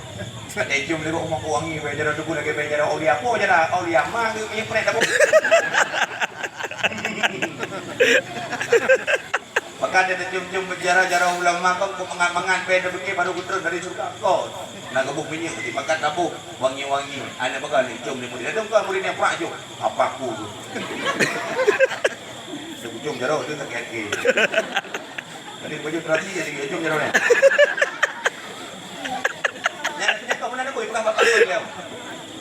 Tacôm lé bak rumoh wangi, bèe jaroe teungku lagèe bèe jaroe aulia. Peue jaroe aulia ma geuh minyeuk peureulèe tapeubuet. Maka tacôm-com jaroe-jaroe ulama kon, keu mangat-mangat bèe tapeuke baru geutrön dari syeuruga. Kon na geuboh minyeuk, maka taboh wangi-wangi. Aneuk bagoe ni com lé murit. Datang ka murit nyang prak jom. Apa ku tu? Tacôm jaroe tu sakét. Jadi baju terasi jadi ujung jaroe nyan. Nyan, nyan kau pernah neugui bukan bapak kau dia.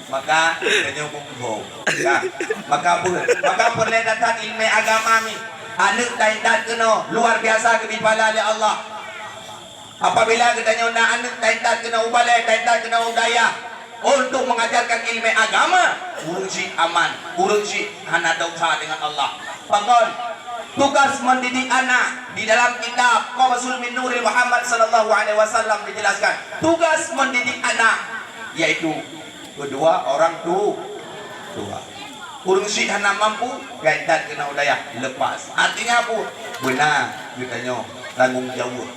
Maka, tanyoe muphom. Ya. Maka apa? Maka peureulèe that-that ileumèe agama ni. Aneuk taintat keunoe, luar biasa geubri pahala lé Allah. Apabila geutanyoe na aneuk taintat keunoe u balè, taintat keunoe u dayah, untuk mengajarkan ileumèe agama, ureueng syiek aman, ureueng syiek hana desya dengan Allah. Pakon? Tugas mendidik anak di dalam kitab Qawasul min Nuril Muhammad sallallahu alaihi wasallam dijelaskan. Tugas mendidik anak yaitu kedua orang tu-, tua. Ureueng syiek hana mampu, taintat keunoe u dayah, lepas. Artinya apa? Beuna geutanyoe tanggong jaweueb.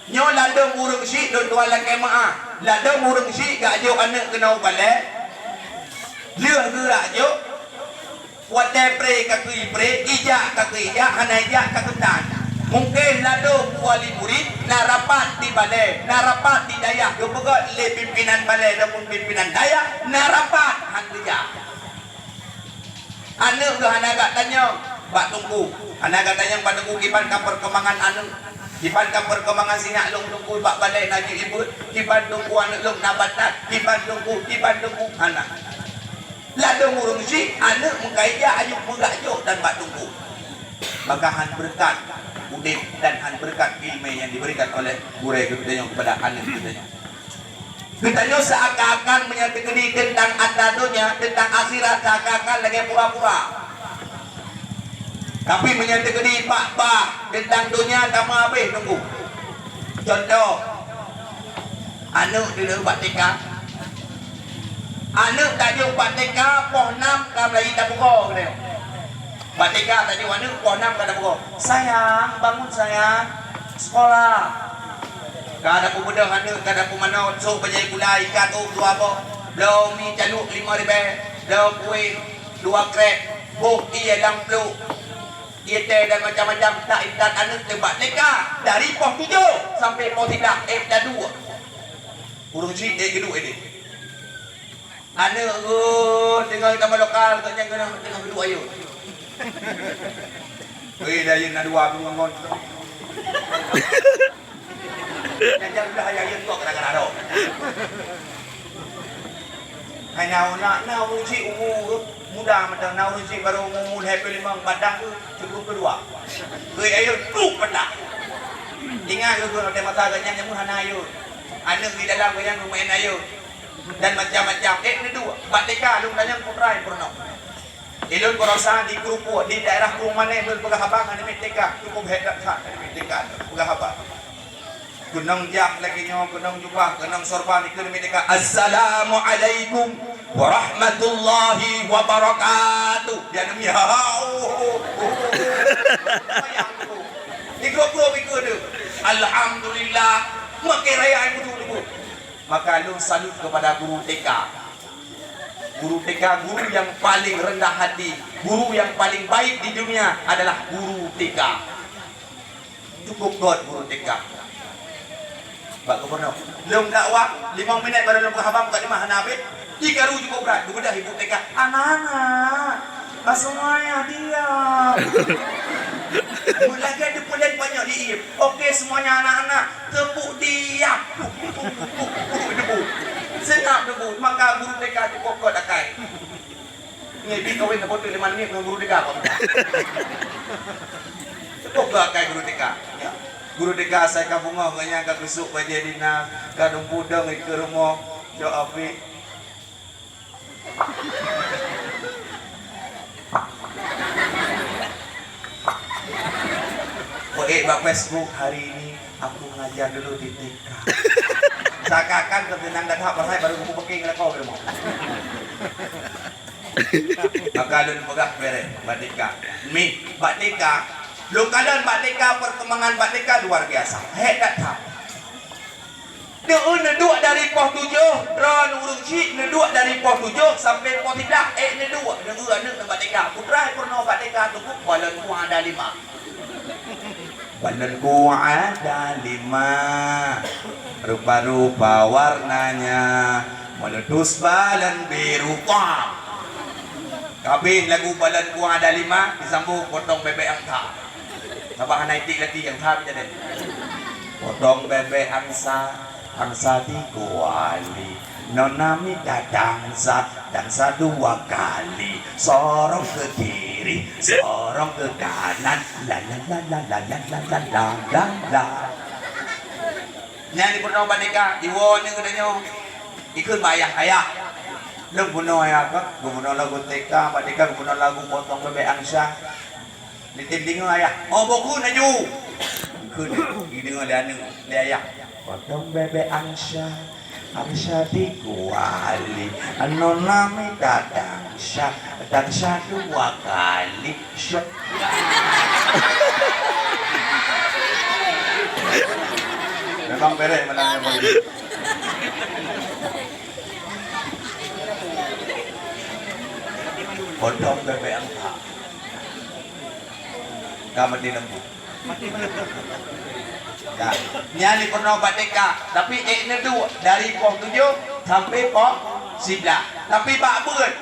Nyoe ladôm ureueng syiek, lôn tuan lakèe meu'ah. Ladôm ureueng syiek geujok aneuk keunoe u balè. Lheueh geujok, watèe pré ka keu ipré, ijak ka keu ijak, hana ijak ka keu tan. Mungken ladôm wali murit na rapat di balè, na rapat di dayah, geupeugöt lé pimpinan balè ataupun pimpinan dayah, na rapat han geujak. Aneuk geuh hana geutanyong bak teungku, hana geutanyong bak teungku kiban ka perkembangan aneuk, kiban ka perkembangan sinyak lôn teungku bak balè na jeuet ibuet, kiban teungku aneuk lôn na batat, kiban teungku, kiban teungku, hana. Ladôm ureueng syiek aneuk meukaija ayeueng peugah jok dan bak teungku. Maka han beureukat udép dan han beureukat ileumèe nyang diberikan oleh gurèe geutanyoe keupada aneuk geutanyoe. Geutanyoe seuakan-akan meunyoe teukeudi teuntang atra donya, teuntang akhirat seuakan-akan lagèe pura-pura. Tapi meunyoe teukeudi bak bah teuntang donya, tameuhabéh teungku. Contoh, aneuk dilèe bak T K. Aneuk tajok bak T K poh nam ka meulayeue tapeugo geutanyoe. Bak T K tajok aneuk poh nam ka tapeugo. "Sayang, bangun sayang, sekolah." Ka tapeubeudôh aneuk, ka tapeumanoe, sôk bajèe gulai, ikat ôk dua boh, bloe mi calok limong ribèe, bloe kueh dua krèk, boh ié lam pluek, ié teh dan macam-macam, taintat aneuk teuk bak T K dari poh tujoh sampai poh siblaih, eh, taduek. Ureueng syiek, eh, geuduek, eh, deh. Aneuk geuh teungoh tamah lokal, gobnyan geuh teungoh geuduek ayeueng. Weh, dayeueng na dua peurumoh ngon. Nyan jan udah ayeueng kok gara-gara dong. Hai na, na, na ureueng syiek umu geuh muda mantong, na ureueng syiek baru umu lhèe ploh limong, badan geuh sikureueng ploh dua. Weh, ayeueng truk patah. Ingat geuh, geuh, watèe masa gobnyan jameun hana ayeueng. Aneuk di dalam gobnyan meumaén ayeueng. Dan macam-macam. Eh, neuduek. Bak T K, lôn tanyong putra nyang peurunoe. Ilôn baroesa di Krueng Puet, di daerah Krueng Maneng, lôn peugah haba ngon aneuk T K. Cukup hebat that aneuk T K peugah haba. Keunong jak lagèe nyoe, keunong jubah, keunong sorban, dikeue aneuk T K. "Assalamualaikum warahmatullahi wabarakatuh." Dia aneuk, ya, oh, oh, oh, oh. Bayang tu. Di grup-grup ikut tu. Alhamdulillah. Makai raya ibu tu, ibu. Maka lôn salut kepada guru T K. Guru T K, guru yang paling rendah hati, guru yang paling baik di dunia adalah guru T K. Cukup göt guru T K. Bak gubernur. Lôn dakwah, limong minèt baru lôn peugah haba, meukalimah hana habéh. Di karu cukup brat, geubeudôh ibu T K. Anak-anak, semuanya diam. Meulagèe teupeulén panyöt di ié. Oke, semuanya anak-anak, teupeue diam. Puk, puk, puk, puk, puk, puk, puk. Seungap teupeue, maka guru T K cukup göt akai. Nyoe pih kawén na po teu lima menit ngon guru T K, Pak. Cukup göt akai guru T K. Ya. Guru T K asai ka beungoh, gobnyan ka geusok bajèe dinas, ka dumpeue dong ikeue rumoh, cok api. Poet bak Facebook, "Hari ini aku ngajar dulu di T K." Seakan-akan keuteunang dan hak pasai baru buku peki ngelakau di rumah. Maka lôn peugah bèrèh bak T K. Mi, bak T K. Lôn kalon bak T K, perkembangan bak T K luar biasa. Hebat that. Neueu neuduek dari poh tujoh, droeneuh ureueng chik neuduek dari poh tujoh sampai poh siblaih, ék neuduek, neueu aneuk nibak TK. Putra peurunoe bak TK teungku, balon kuah ada lima. Balon kuah ada lima, rupa-rupa warnanya, meletus balon biru. Pah! Kabeh lagu balon kuah ada lima, disambung potong bebek angsa. Sabab hana itik lati angsa jadi. Potong bebek angsa, angsa di kuali. Nona minta dangsa, dangsa dua kali. Sorong ke kiri, sorong ke kanan. La la la la la la la la la la. Nyan di peurunoe bak TK, iwoe nyoe geutanyoe. Ikheun bak ayah, "Ayah, lôn peurunoe ayah ka, geumeunyoe lagu TK, bak TK geumeunyoe lagu potong bebek angsa." Lé tem deungoe ayah, "Oh, boh kheun laju." Kheun, jideungoe lé aneuk, lé ayah. Potong bebek angsa, angsa di kuali. Nona minta dangsa, dangsa dua kali. Syok. Memang bereh menang yang bagi. Potong bebek angsa. Ka meuti lembu. Ka. Nyan di peurunoe bak TK, tapi ék neuduek dari poh tujoh sampai poh siblaih. Tapi bak beuet,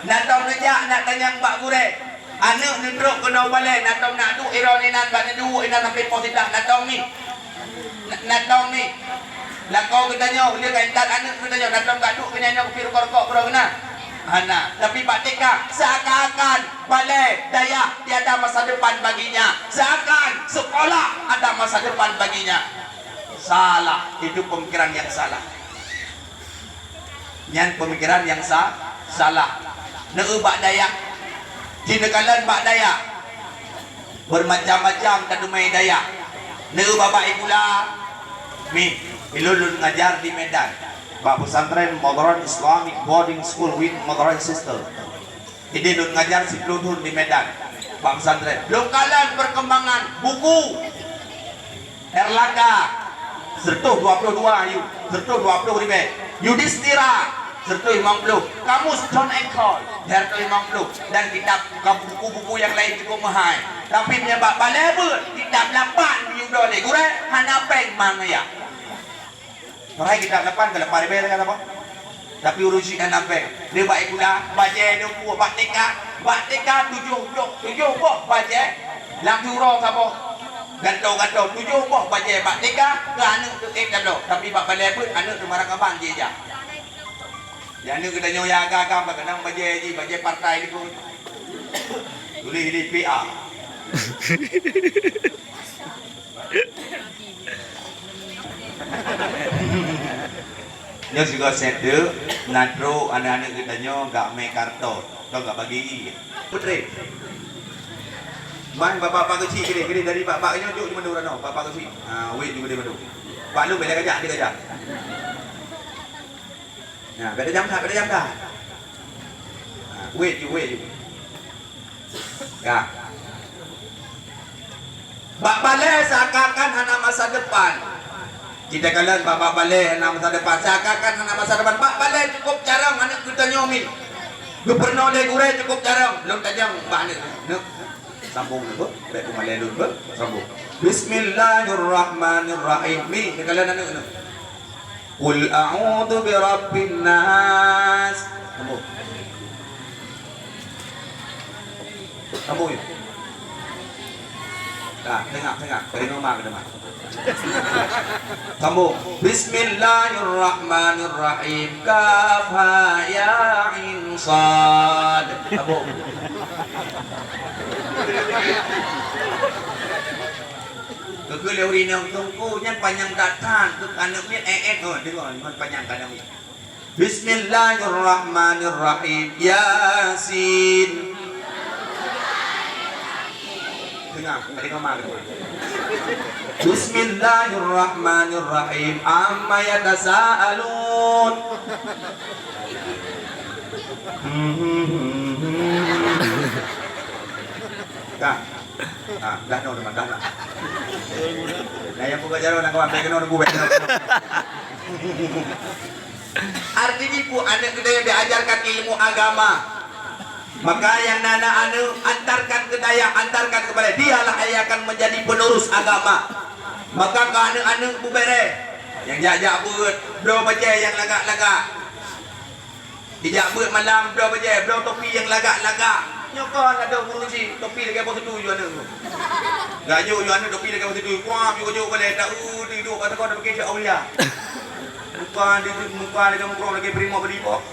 na tom neujak, na tanyong bak gurée. Aneuk neutrok keunoe balée, na tom na duek iron inan bak neuduek inan sampai poh siblaih, na tom mi. Na, na tom mi. Lakoe geutanyoe, lé ka intat aneuk geutanyoe, na tom ka duek keunoe nyoe keupi rukok-rukok keudroe keunan. Hana, tapi bak TK, seakan-akan balée dayah tiada masa depan baginya, seakan sekolah ada masa depan baginya. Salah, itu pemikiran yang salah. Nyan pemikiran yang sa-, salah. Neueu bak dayah, jineukalon bak dayah. Bermacam-macam tateumé dayah. Neueu babah sikula, mi, ilôn lôn ngajar di Medan. Bak pesantren Modern Islamic Boarding School with Modern Sister. Jadi lôn ngajar siplôh thôn di Medan. Bak pesantren. Lôn kalon perkembangan buku. Erlangga, seratus dua puluh dua, yu, seratus dua puluh ribèe. Yudhistira, seratus limong puluh. Kamus John Encol, seratus limong puluh. Dan kitab, buku-buku yang lain cukup mahal. Tapi meunyoe bak balée beuet, kitab lapan yue dua lé gurée, hana péng mangat. Padahai kitab lapan ka lapan ribèe lagèe apa? Tapi ureueng chik hana péng. Dia bak sikula, bajèe dia buet bak TK, bak TK tujoh boh, tujoh boh bajèe. Lam uroe saboh. Gantoe-gantoe tujoh boh bajèe bak TK, keu aneuk teuh ék tabloe. Tapi bak balée beuet, aneuk teuh marah kaban jih jak. Di aneuk geutanyoe nyang agam-agam ka keunong bajèe jih, bajèe partai likot. Tuléh di P A. Nyoe sigoe sèt teuk, na trok aneuk-aneuk geutanyoe gak mè karton, atau gak bagi ie. Putri. Mai bapak-bapak keuchik keudeh, keudeh dari bapak nyoe jok jeumanoe ranoe, bapak keuchik. Ha, wet ju keudeh mandum. Pak lôn bèk lé gajah, dia gajah. Nah, bèk tajam that, bèk tajam that. Ha, wet ju, wet ju. Ka. Bak balèe seakan-akan hana masa depan. Kita kalon bak, bak balèe hana masa depan. Seakan-akan hana masa depan. Bak balèe cukup carông aneuk geutanyoe min. Geupeurunoe lé gurèe cukup carông. Lôn tajông bak aneuk. Neuk. Sambung neuk, beuh. Bèk peumalèe lôn, beuh. Sambung. Bismillahirrahmanirrahim. Mi, kita kalon aneuk neuk. Qul a'udzu birabbin nas. Sambung. Sambung, ya. Nah, tengah, tengah. Dari rumah ke rumah. Sambung. Bismillahirrahmanirrahim. Kaf ha ya ain sad. Sambung. Keu lé ureueng inong teungku nyan panyang that-that, keu aneuk miet eh eh, oh, deungoe ngon panyang keu aneuk miet. Bismillahirrahmanirrahim. Yasin. Deungoe, tadi mama deungoe. Bismillahirrahmanirrahim. Amma yatasaalun. Dah. Ha, dah noh teuma, dah noh. Nah, nyang buka jaroe na kawan, bèk keunoe teungku, bèk keunoe. Arti jih peue? Aneuk geutanyoe diajarkan ilmu agama. Maka nyang na, na aneuk, antarkan keu dayah, antarkan keu balai. Dialah yang akan menjadi penerus agama. Maka keu aneuk-aneuk bubere, nyang jak-jak beuet, bloe bajée nyang lagak-lagak. Dijak beuet malam, bloe bajée, bloe topi nyang lagak-lagak. Nyoe kon ladôm ureueng chik, topi lagèe boh teutui ju aneuk. Gajok ju aneuk topi lagèe boh teutui. Kuah jok-jok balèe, tak, uh, duek bak sagoe, dak pakai cak aulia. Muka di, muka lagèe mukrong lagèe prima beli boh.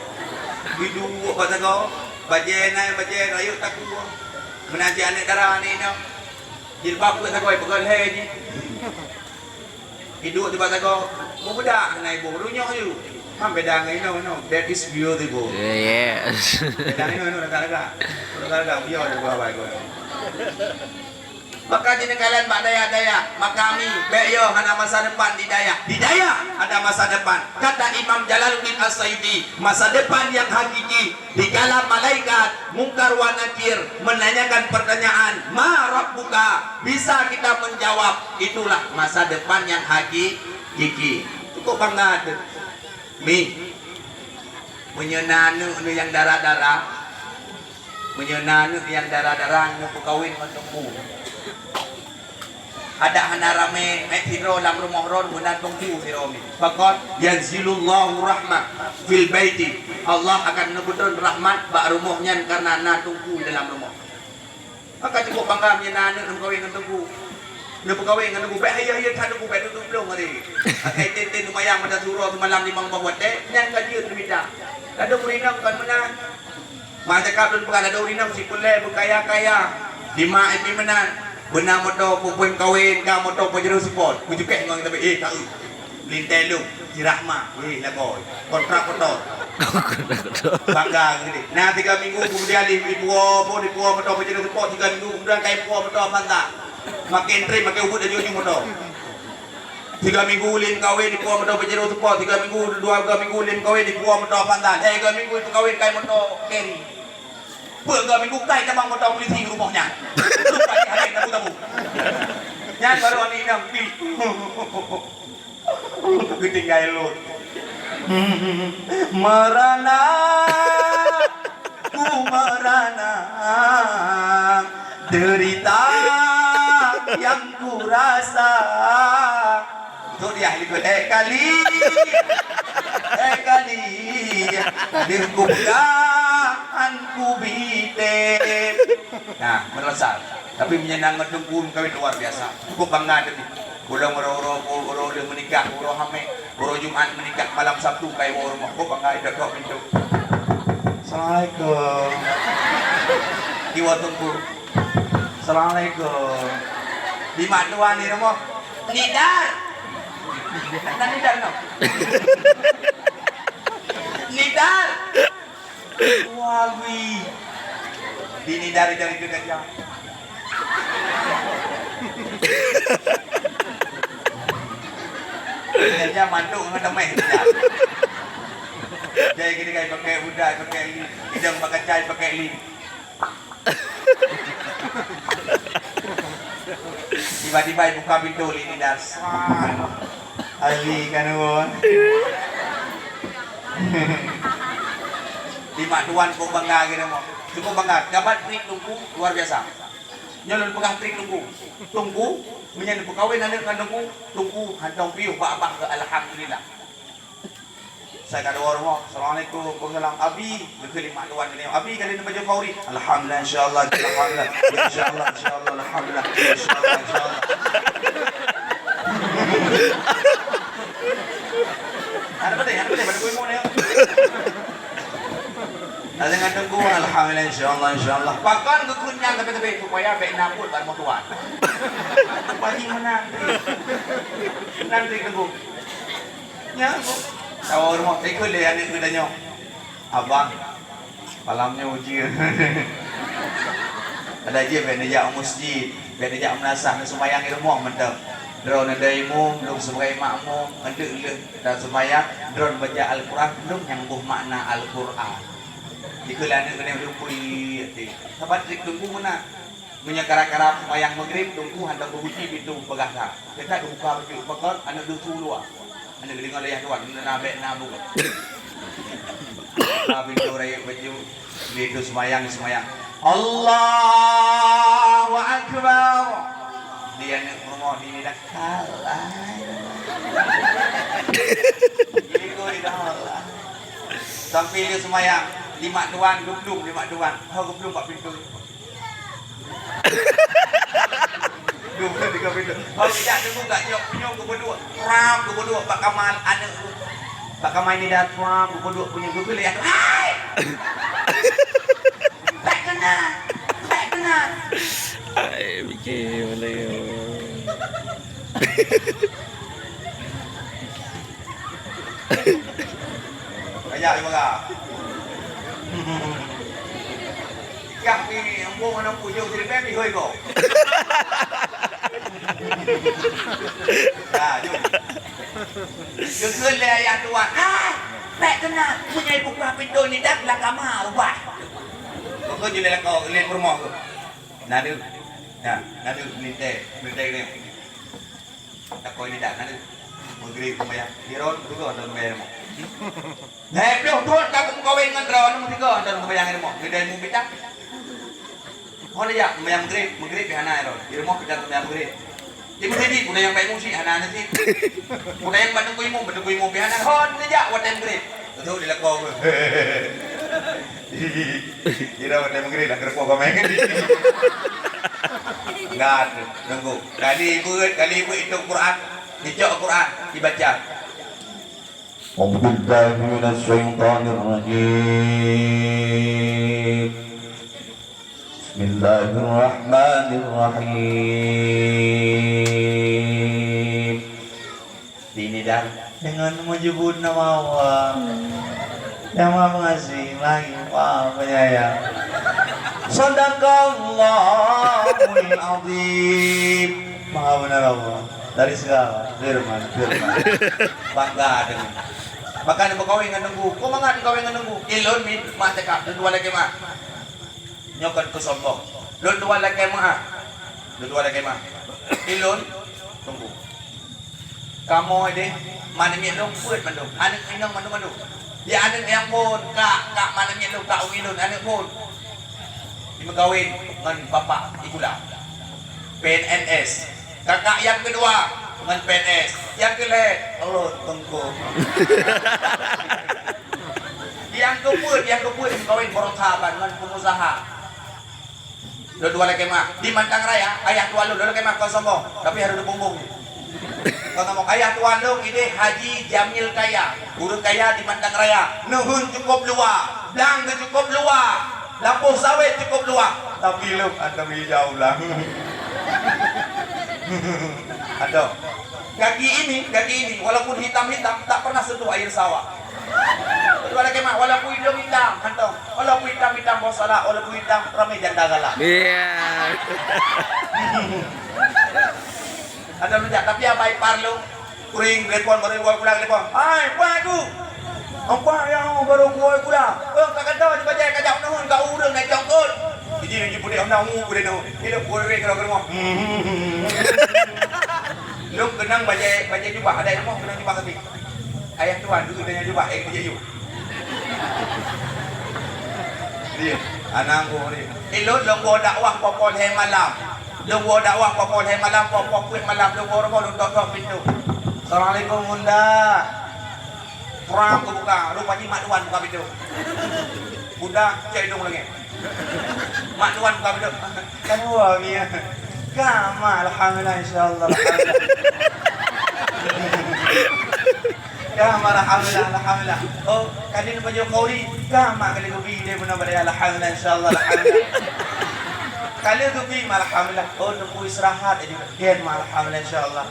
Duek bak sagoe, bajèe nai, bajèe rayeuk takue. Meunan cit aneuk dara aneuk inong. Jilbab bak sagoe, peugah lhèe jih. Iduek di bak sagoe, meubeudôh hana iboh, runyok ju. Mam beda ngon inoe, inoe. That is beautiful. Yes. Beda inoe, inoe lagak-lagak. Lagak-lagak, beliau ada dua bagai. Maka di negara bak dayah-dayah, maka mi, bèk yo hana masa depan di dayah. Di dayah ada masa depan. Kata Imam Jalaluddin As-Suyuti, masa depan yang hakiki dikala malaikat Mungkar wa Nakir menanyakan pertanyaan, "Ma rabbuka?" Bisa kita menjawab, itulah masa depan yang hakiki. Cukup bangga tu. Mi, meunyoe na aneuk nyang dara-dara, meunyoe na aneuk nyang dara-dara, neupeukawen ngon teungku. Adak hana ramé, meusidroe lam rumoh droe meunan teungku sidroe mi. Pakon, "Yanzilullahu rahmah fil baiti." Allah akan neubeutrön rahmat bak rumoh nyan kareuna na teungku dalam rumoh. Maka cukup bangga meunyoe na aneuk neupeukawen ngon teungku. Neupeukawen ngon teungku, bèk hayeu-hayeu that teungku, bèk duek-duek blong hari. Akai ten-ten seumayang mata suro seumalam limong boh watèe, nyan ka jeuet neumita. Ladôm ureueng inong kon meunan. Mak cakap lôn peugah ladôm ureueng inong sipeulèe beukaya-kaya. Di mak ipi meunan. Beuna moto peue-peue kawen ka moto Pajero Sport. Kucukèh ngon kita, eh, taeu. Lintèe lôn, si Rahma, weh, lagoe. Kontrak moto. Bangga geude. Nah, tiga minggu kemudian di, dipuwoe, dipuwoe moto Pajero Sport, tiga minggu kemudian ka ipuwoe moto Avanza. Makin trép, makin ubit laju-laju moto. Tiga minggu lé meukawen dipuwoe moto Pajero Sport, tiga minggu, dua, tiga minggu lé meukawen dipuwoe moto Avanza, lhèe tiga minggu ipeukawen kai moto Carry. Peuet tiga minggu kai tabang moto polisi rumoh nyan. Lupa di hari tabu-tabu. Nyan baru aneuk inong pi. Geutinggai lôn. Merana, ku merana, derita yang ku rasa. Tu dia likot, eh, kali, eh, kali, deuh ku peugah, han ku bite. Nah, meurasa. Tapi meunyoe na ngon teungku meukawen luar biasa. Cukup bangga teuh. Ulôn uroe-uroe, uroe lheueh meunikah, uroe hamé, uroe Jumat meunikah, malam Sabtu ka iwoe rumoh. Kok bangga idok-dok pintoe. Assalamualaikum. Iwoe teungku. Assalamualaikum. Di mak tuan di rumoh. Nidar. Ada nidar no. Nidar. Wah, wih. Bini dari, dari ke gajah. Gajah manduk ngon damai gajah. Jadi kita kai pakai budak, pakai li. Idang pakai cai, pakai li. Tiba-tiba buka pintu li ni dah. Ali kan, won. Di mak tuan kok bangga gitu, mo. Cukup bangga. Dapat trik teungku luar biasa. Nyoe lôn peugah trik teungku. Teungku, meunyoe neupeukawen aneuk ngon teungku, teungku hantom piôh bak abah keu alhamdulillah. Saya ka dua rumah. Assalamualaikum. Waalaikumsalam. Abi, geukheun lé mak tuan geutanyoe. Abi, ka lheueh neubajô khauri? Alhamdulillah, insyaallah, alhamdulillah. Insyaallah, insyaallah, alhamdulillah. Insyaallah, insyaallah. Ada betul, ada betul, pada kuih mana? Ada dengan teungku, alhamdulillah, insyaallah, insyaallah. Pakon geukheun nyan tapi-tapi supaya bèk na buet bak rumoh tuan. Pagi mana? Nanti teungku. Nyan, tawoe rumoh, ikheun lé aneuk geutanyoe, "Abang, malam nyoe ujeuen." Ada jih bèk neujak u meuseujid, bèk neujak meulasah, neuseumayang i rumoh mantong. Droeneuh dai imum, lôn sebagai makmum, ngon teuk lheueh taseumayang, droeneuh baca Al-Quran, lôn nyang boh makna Al-Quran. Ikheun lé aneuk geutanyoe, lôn peue até. Saban trik teungku meunan. Meunyoe kara-kara seumayang Maghrib, teungku hantom beuguci pintoe peugah that. Teuka geubuka bacut pakon, aneuk deuh su luwa. Aneuk deungoe lé ayah tuan, na bèk na bu. Tapi tu raya baju, dia tu sembahyang, sembahyang. Allahu Akbar. Dia aneuk rumoh di ni dah kalah. Jadi kau di dah kalah. Sampai dia sembahyang, lima tuan, geblung lima tuan. Ha, geblung bak pintu. Dua, tiga pintu. Hok jak teungku gak jok punyueng geupeuduk. Pram geupeuduk bak kamar aneuk tu. Bak kamar ni dah pram geupeuduk punyueng geupeuduk. Hai! Tak kenal. Tak kenal. Hai, fikir mana ya? Ayah dia marah. Kah pi empu mana pujung jadi baby hoi go. Nah, jom. Geukheun lé ayah tuan. Ah, tak kenal. Punya ibu kuah pintu ni dah belah kamar ubah. Kau jadi lakau lé peurumoh tu. Nah, tu. Nah, nah tu minta, minta ni. Takoi lidah na deuh. Maghrib seumayang. Di droen tiga droen seumayang rumoh. Lhèe ploh thôn ka kumeukawen ngon droen tiga droen seumayang rumoh. Geudai mu pitang. Hon jak seumayang maghrib, maghrib pih hana droen. Di rumoh pih hana seumayang maghrib. Di masjid pih nyang baik musik hana nasib. Pih nyang bantu imum, bantu imum pih hana. Hon jak watèe maghrib. Beutôi dilakon. Kira watèe maghrib lah keureupoh kau main. Enggak, tunggu. Kali buet, kali buet itu Quran, dicok Quran, dibaca. A'udzubillahi minasyaitonirrajim. Bismillahirrahmanirrahim. Di ni dah dengan menyebut nama Allah. Yang Maha Pengasih, lagi Maha Penyayang. Sadaqallahul Azim. Maha benar Allah. Dari segala firman, firman. Bangga dengan. Bahkan berkawin dengan nunggu. Kau mangat kawin dengan nunggu. Ilon min, mak cakap, dua lagi mak. Nyoe kon keu sombong. Lôn dua lakèe meu'ah. Lôn dua lakèe meu'ah. Ilôn tunggu. Kamoe deh, maneuk miet lôn peuet mandum. Aneuk inong mandum-mandum. Di aneuk nyang phôn, kak, kak maneuk miet lôn, kak umi lôn, aneuk phôn. Jimeukawen ngon bapak Ikula. P N S. Kakak nyang keudua ngon P N S. Nyang keulhèe, ulôn teungku. Nyang keupeuet, nyang keupeuet meukawen beurangkaban ngon peungusaha. Lôn dua lakèe meu'ah. Di Mantang Raya, ayah tuan lôn, lôn lakèe meu'ah kon sombong, tapi harôh bumbong. Kon sombong, ayah tuan lôn ideh Haji Jamil Kaya, ureueng kaya di Mantang Raya. Neuheun cukôp luwa, blang geuh cukôp luwa, lampôh sawét cukôp luwa, tapi lôn ateueh ijau blang. Adoh. Gaki ini, gaki ini, walaupun hitam-hitam, tak pernah sentuh air sawah. Dua lakèe meu'ah, walaupun idông hitam, kantong. Walaupun hitam-hitam boh salak, walaupun hitam ramè janda galak. Iya. Ada rujak, tapi abai parlo, kuring telepon, baru dua pulang telepon. Hai, puan aku. Nampak nyang barô kuwoe kula. Eh, ka kata di bajèe ka jak neuheun ka ureueng naik jangkot. Jadi laju pudek hana ungu pudek neuheun. Hidup kuwoe kalau ke rumah. Lôn keunong bajèe, bajèe jubah, ada ilmu keunong jubah tapi. Ayah tuan dulu tanya jubah, eh, kerja you. Dia, anang ko dia. Eh, lôn lôn bawa dakwah popol hai malam. Lôn bawa dakwah popol hai malam, popol kuit malam, lôn bawa rumah, lôn tok-tok pintu. Assalamualaikum, Bunda. Prang geubuka, rupajih mak tuan buka pintoe. Budak cok idong lagèe. Mak tuan buka pintoe. Kan dua ni ya. Kama, alhamdulillah, insyaallah, alhamdulillah. Kama, alhamdulillah, alhamdulillah. Oh, kadin baju kauri. Kama kali kubi dia pun pada alhamdulillah, insyaallah, alhamdulillah. Kali kubi, alhamdulillah. Oh, nunggu istirahat aja. Gen meu'ah, alhamdulillah, insyaallah.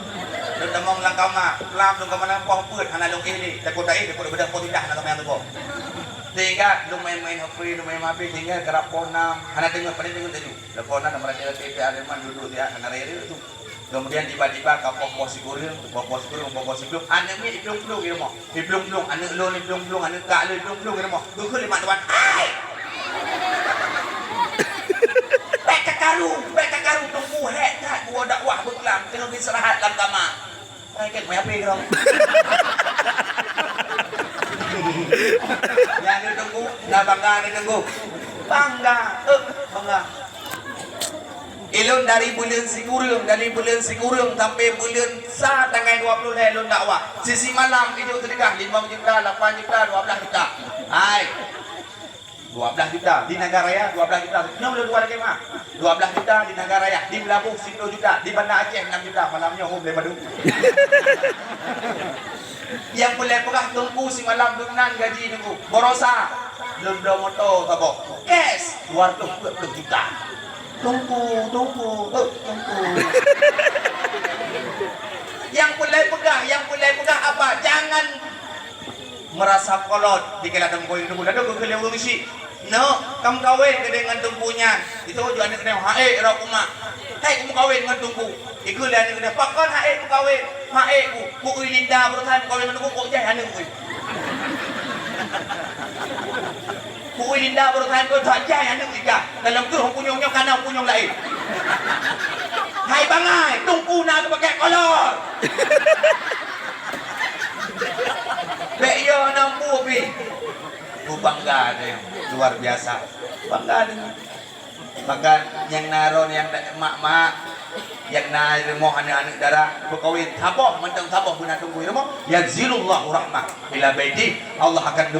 Lôn tamong lam kama, lam lôn kama lam poh peuet, hana lôn éh lé. Takot taéh, takot beudôh poh tujoh, hana kama nyang tuboh. Sehingga lôn main-main H P, lôn main H P, sehingga karab poh enam, hana deungoe, paléng deungoe taju. Lôn poh enam, lam rati-rati P R Leman duduk di hana raya tu. Kemudian tiba-tiba ka poh-poh sikureueng, poh-poh sikureueng, poh-poh sikureueng, aneuk miet iplueng-plueng di rumoh. Iplueng-plueng, aneuk lôn iplueng-plueng, aneuk kak lôn iplueng-plueng di rumoh. Geukheun lé mak tuan, "Hai!" Bèk kakaru, bèk kakaru, teungku hék that geuwoe dakwah beuklam, teungoh istirahat lam kama. Hai, kèk meuhapé keudroe. Nyan Teungku, na bangga Teungku. Bangga, eh, bangga. Ilôn dari buleuen sikureueng, dari buleuen sikureueng sampai buleuen sa tanggai dua ploh lhèe lôn dakwah. Sisi malam ijok seudeukah limong juta, lapan juta, dua blah juta. Hai. Dua blah juta di Nagan Raya, dua blah juta. Nyoe lôn dua lagèe mah. Dua blah juta di Nagan Raya, di Meulaboh siploh juta, di Banda Aceh enam juta. Malam nyoe hom lé Badu. Nyang peureulèe peugah Teungku simalam dum nan gaji Teungku. Baroesa lôn bloe moto saboh. Cash dua ratus dua puluh juta. Teungku, Teungku, eh, Teungku. Nyang peureulèe peugah, nyang peureulèe peugah apa? Jangan meurasa kolot dikeu ladôm kawén Teungku. Ladôm keu keu lé ureueng syiek. Neuk, ka meukawen keudéh ngon Teungku nyan. Itu ju aneuk keudéh, "Hai, rot kumak. Hai, ku meukawen ngon Teungku." Ikeu lé aneuk keudéh, "Pakon hai meukawen?" "Hai ku, ku ui Linda baroesa meukawen ngon Teungku, kok jai aneuk ku." "Ku ui Linda baroesa meukawen, kok jai aneuk ku." Dalam keuh punyueng nyoe kana punyueng laén. Hai bangai, Teungku na geupakai kolot. Bèk yo na empu pih. Oh, bangga deh, luar biasa. Bangga deh. Maka nyang na ron, nyang na mak-mak, nyang na rumoh aneuk-aneuk dara, meukawen saboh, mantong saboh beuna Teungku rumoh. Yanzilullahu rahmah ila baiti. Allah akan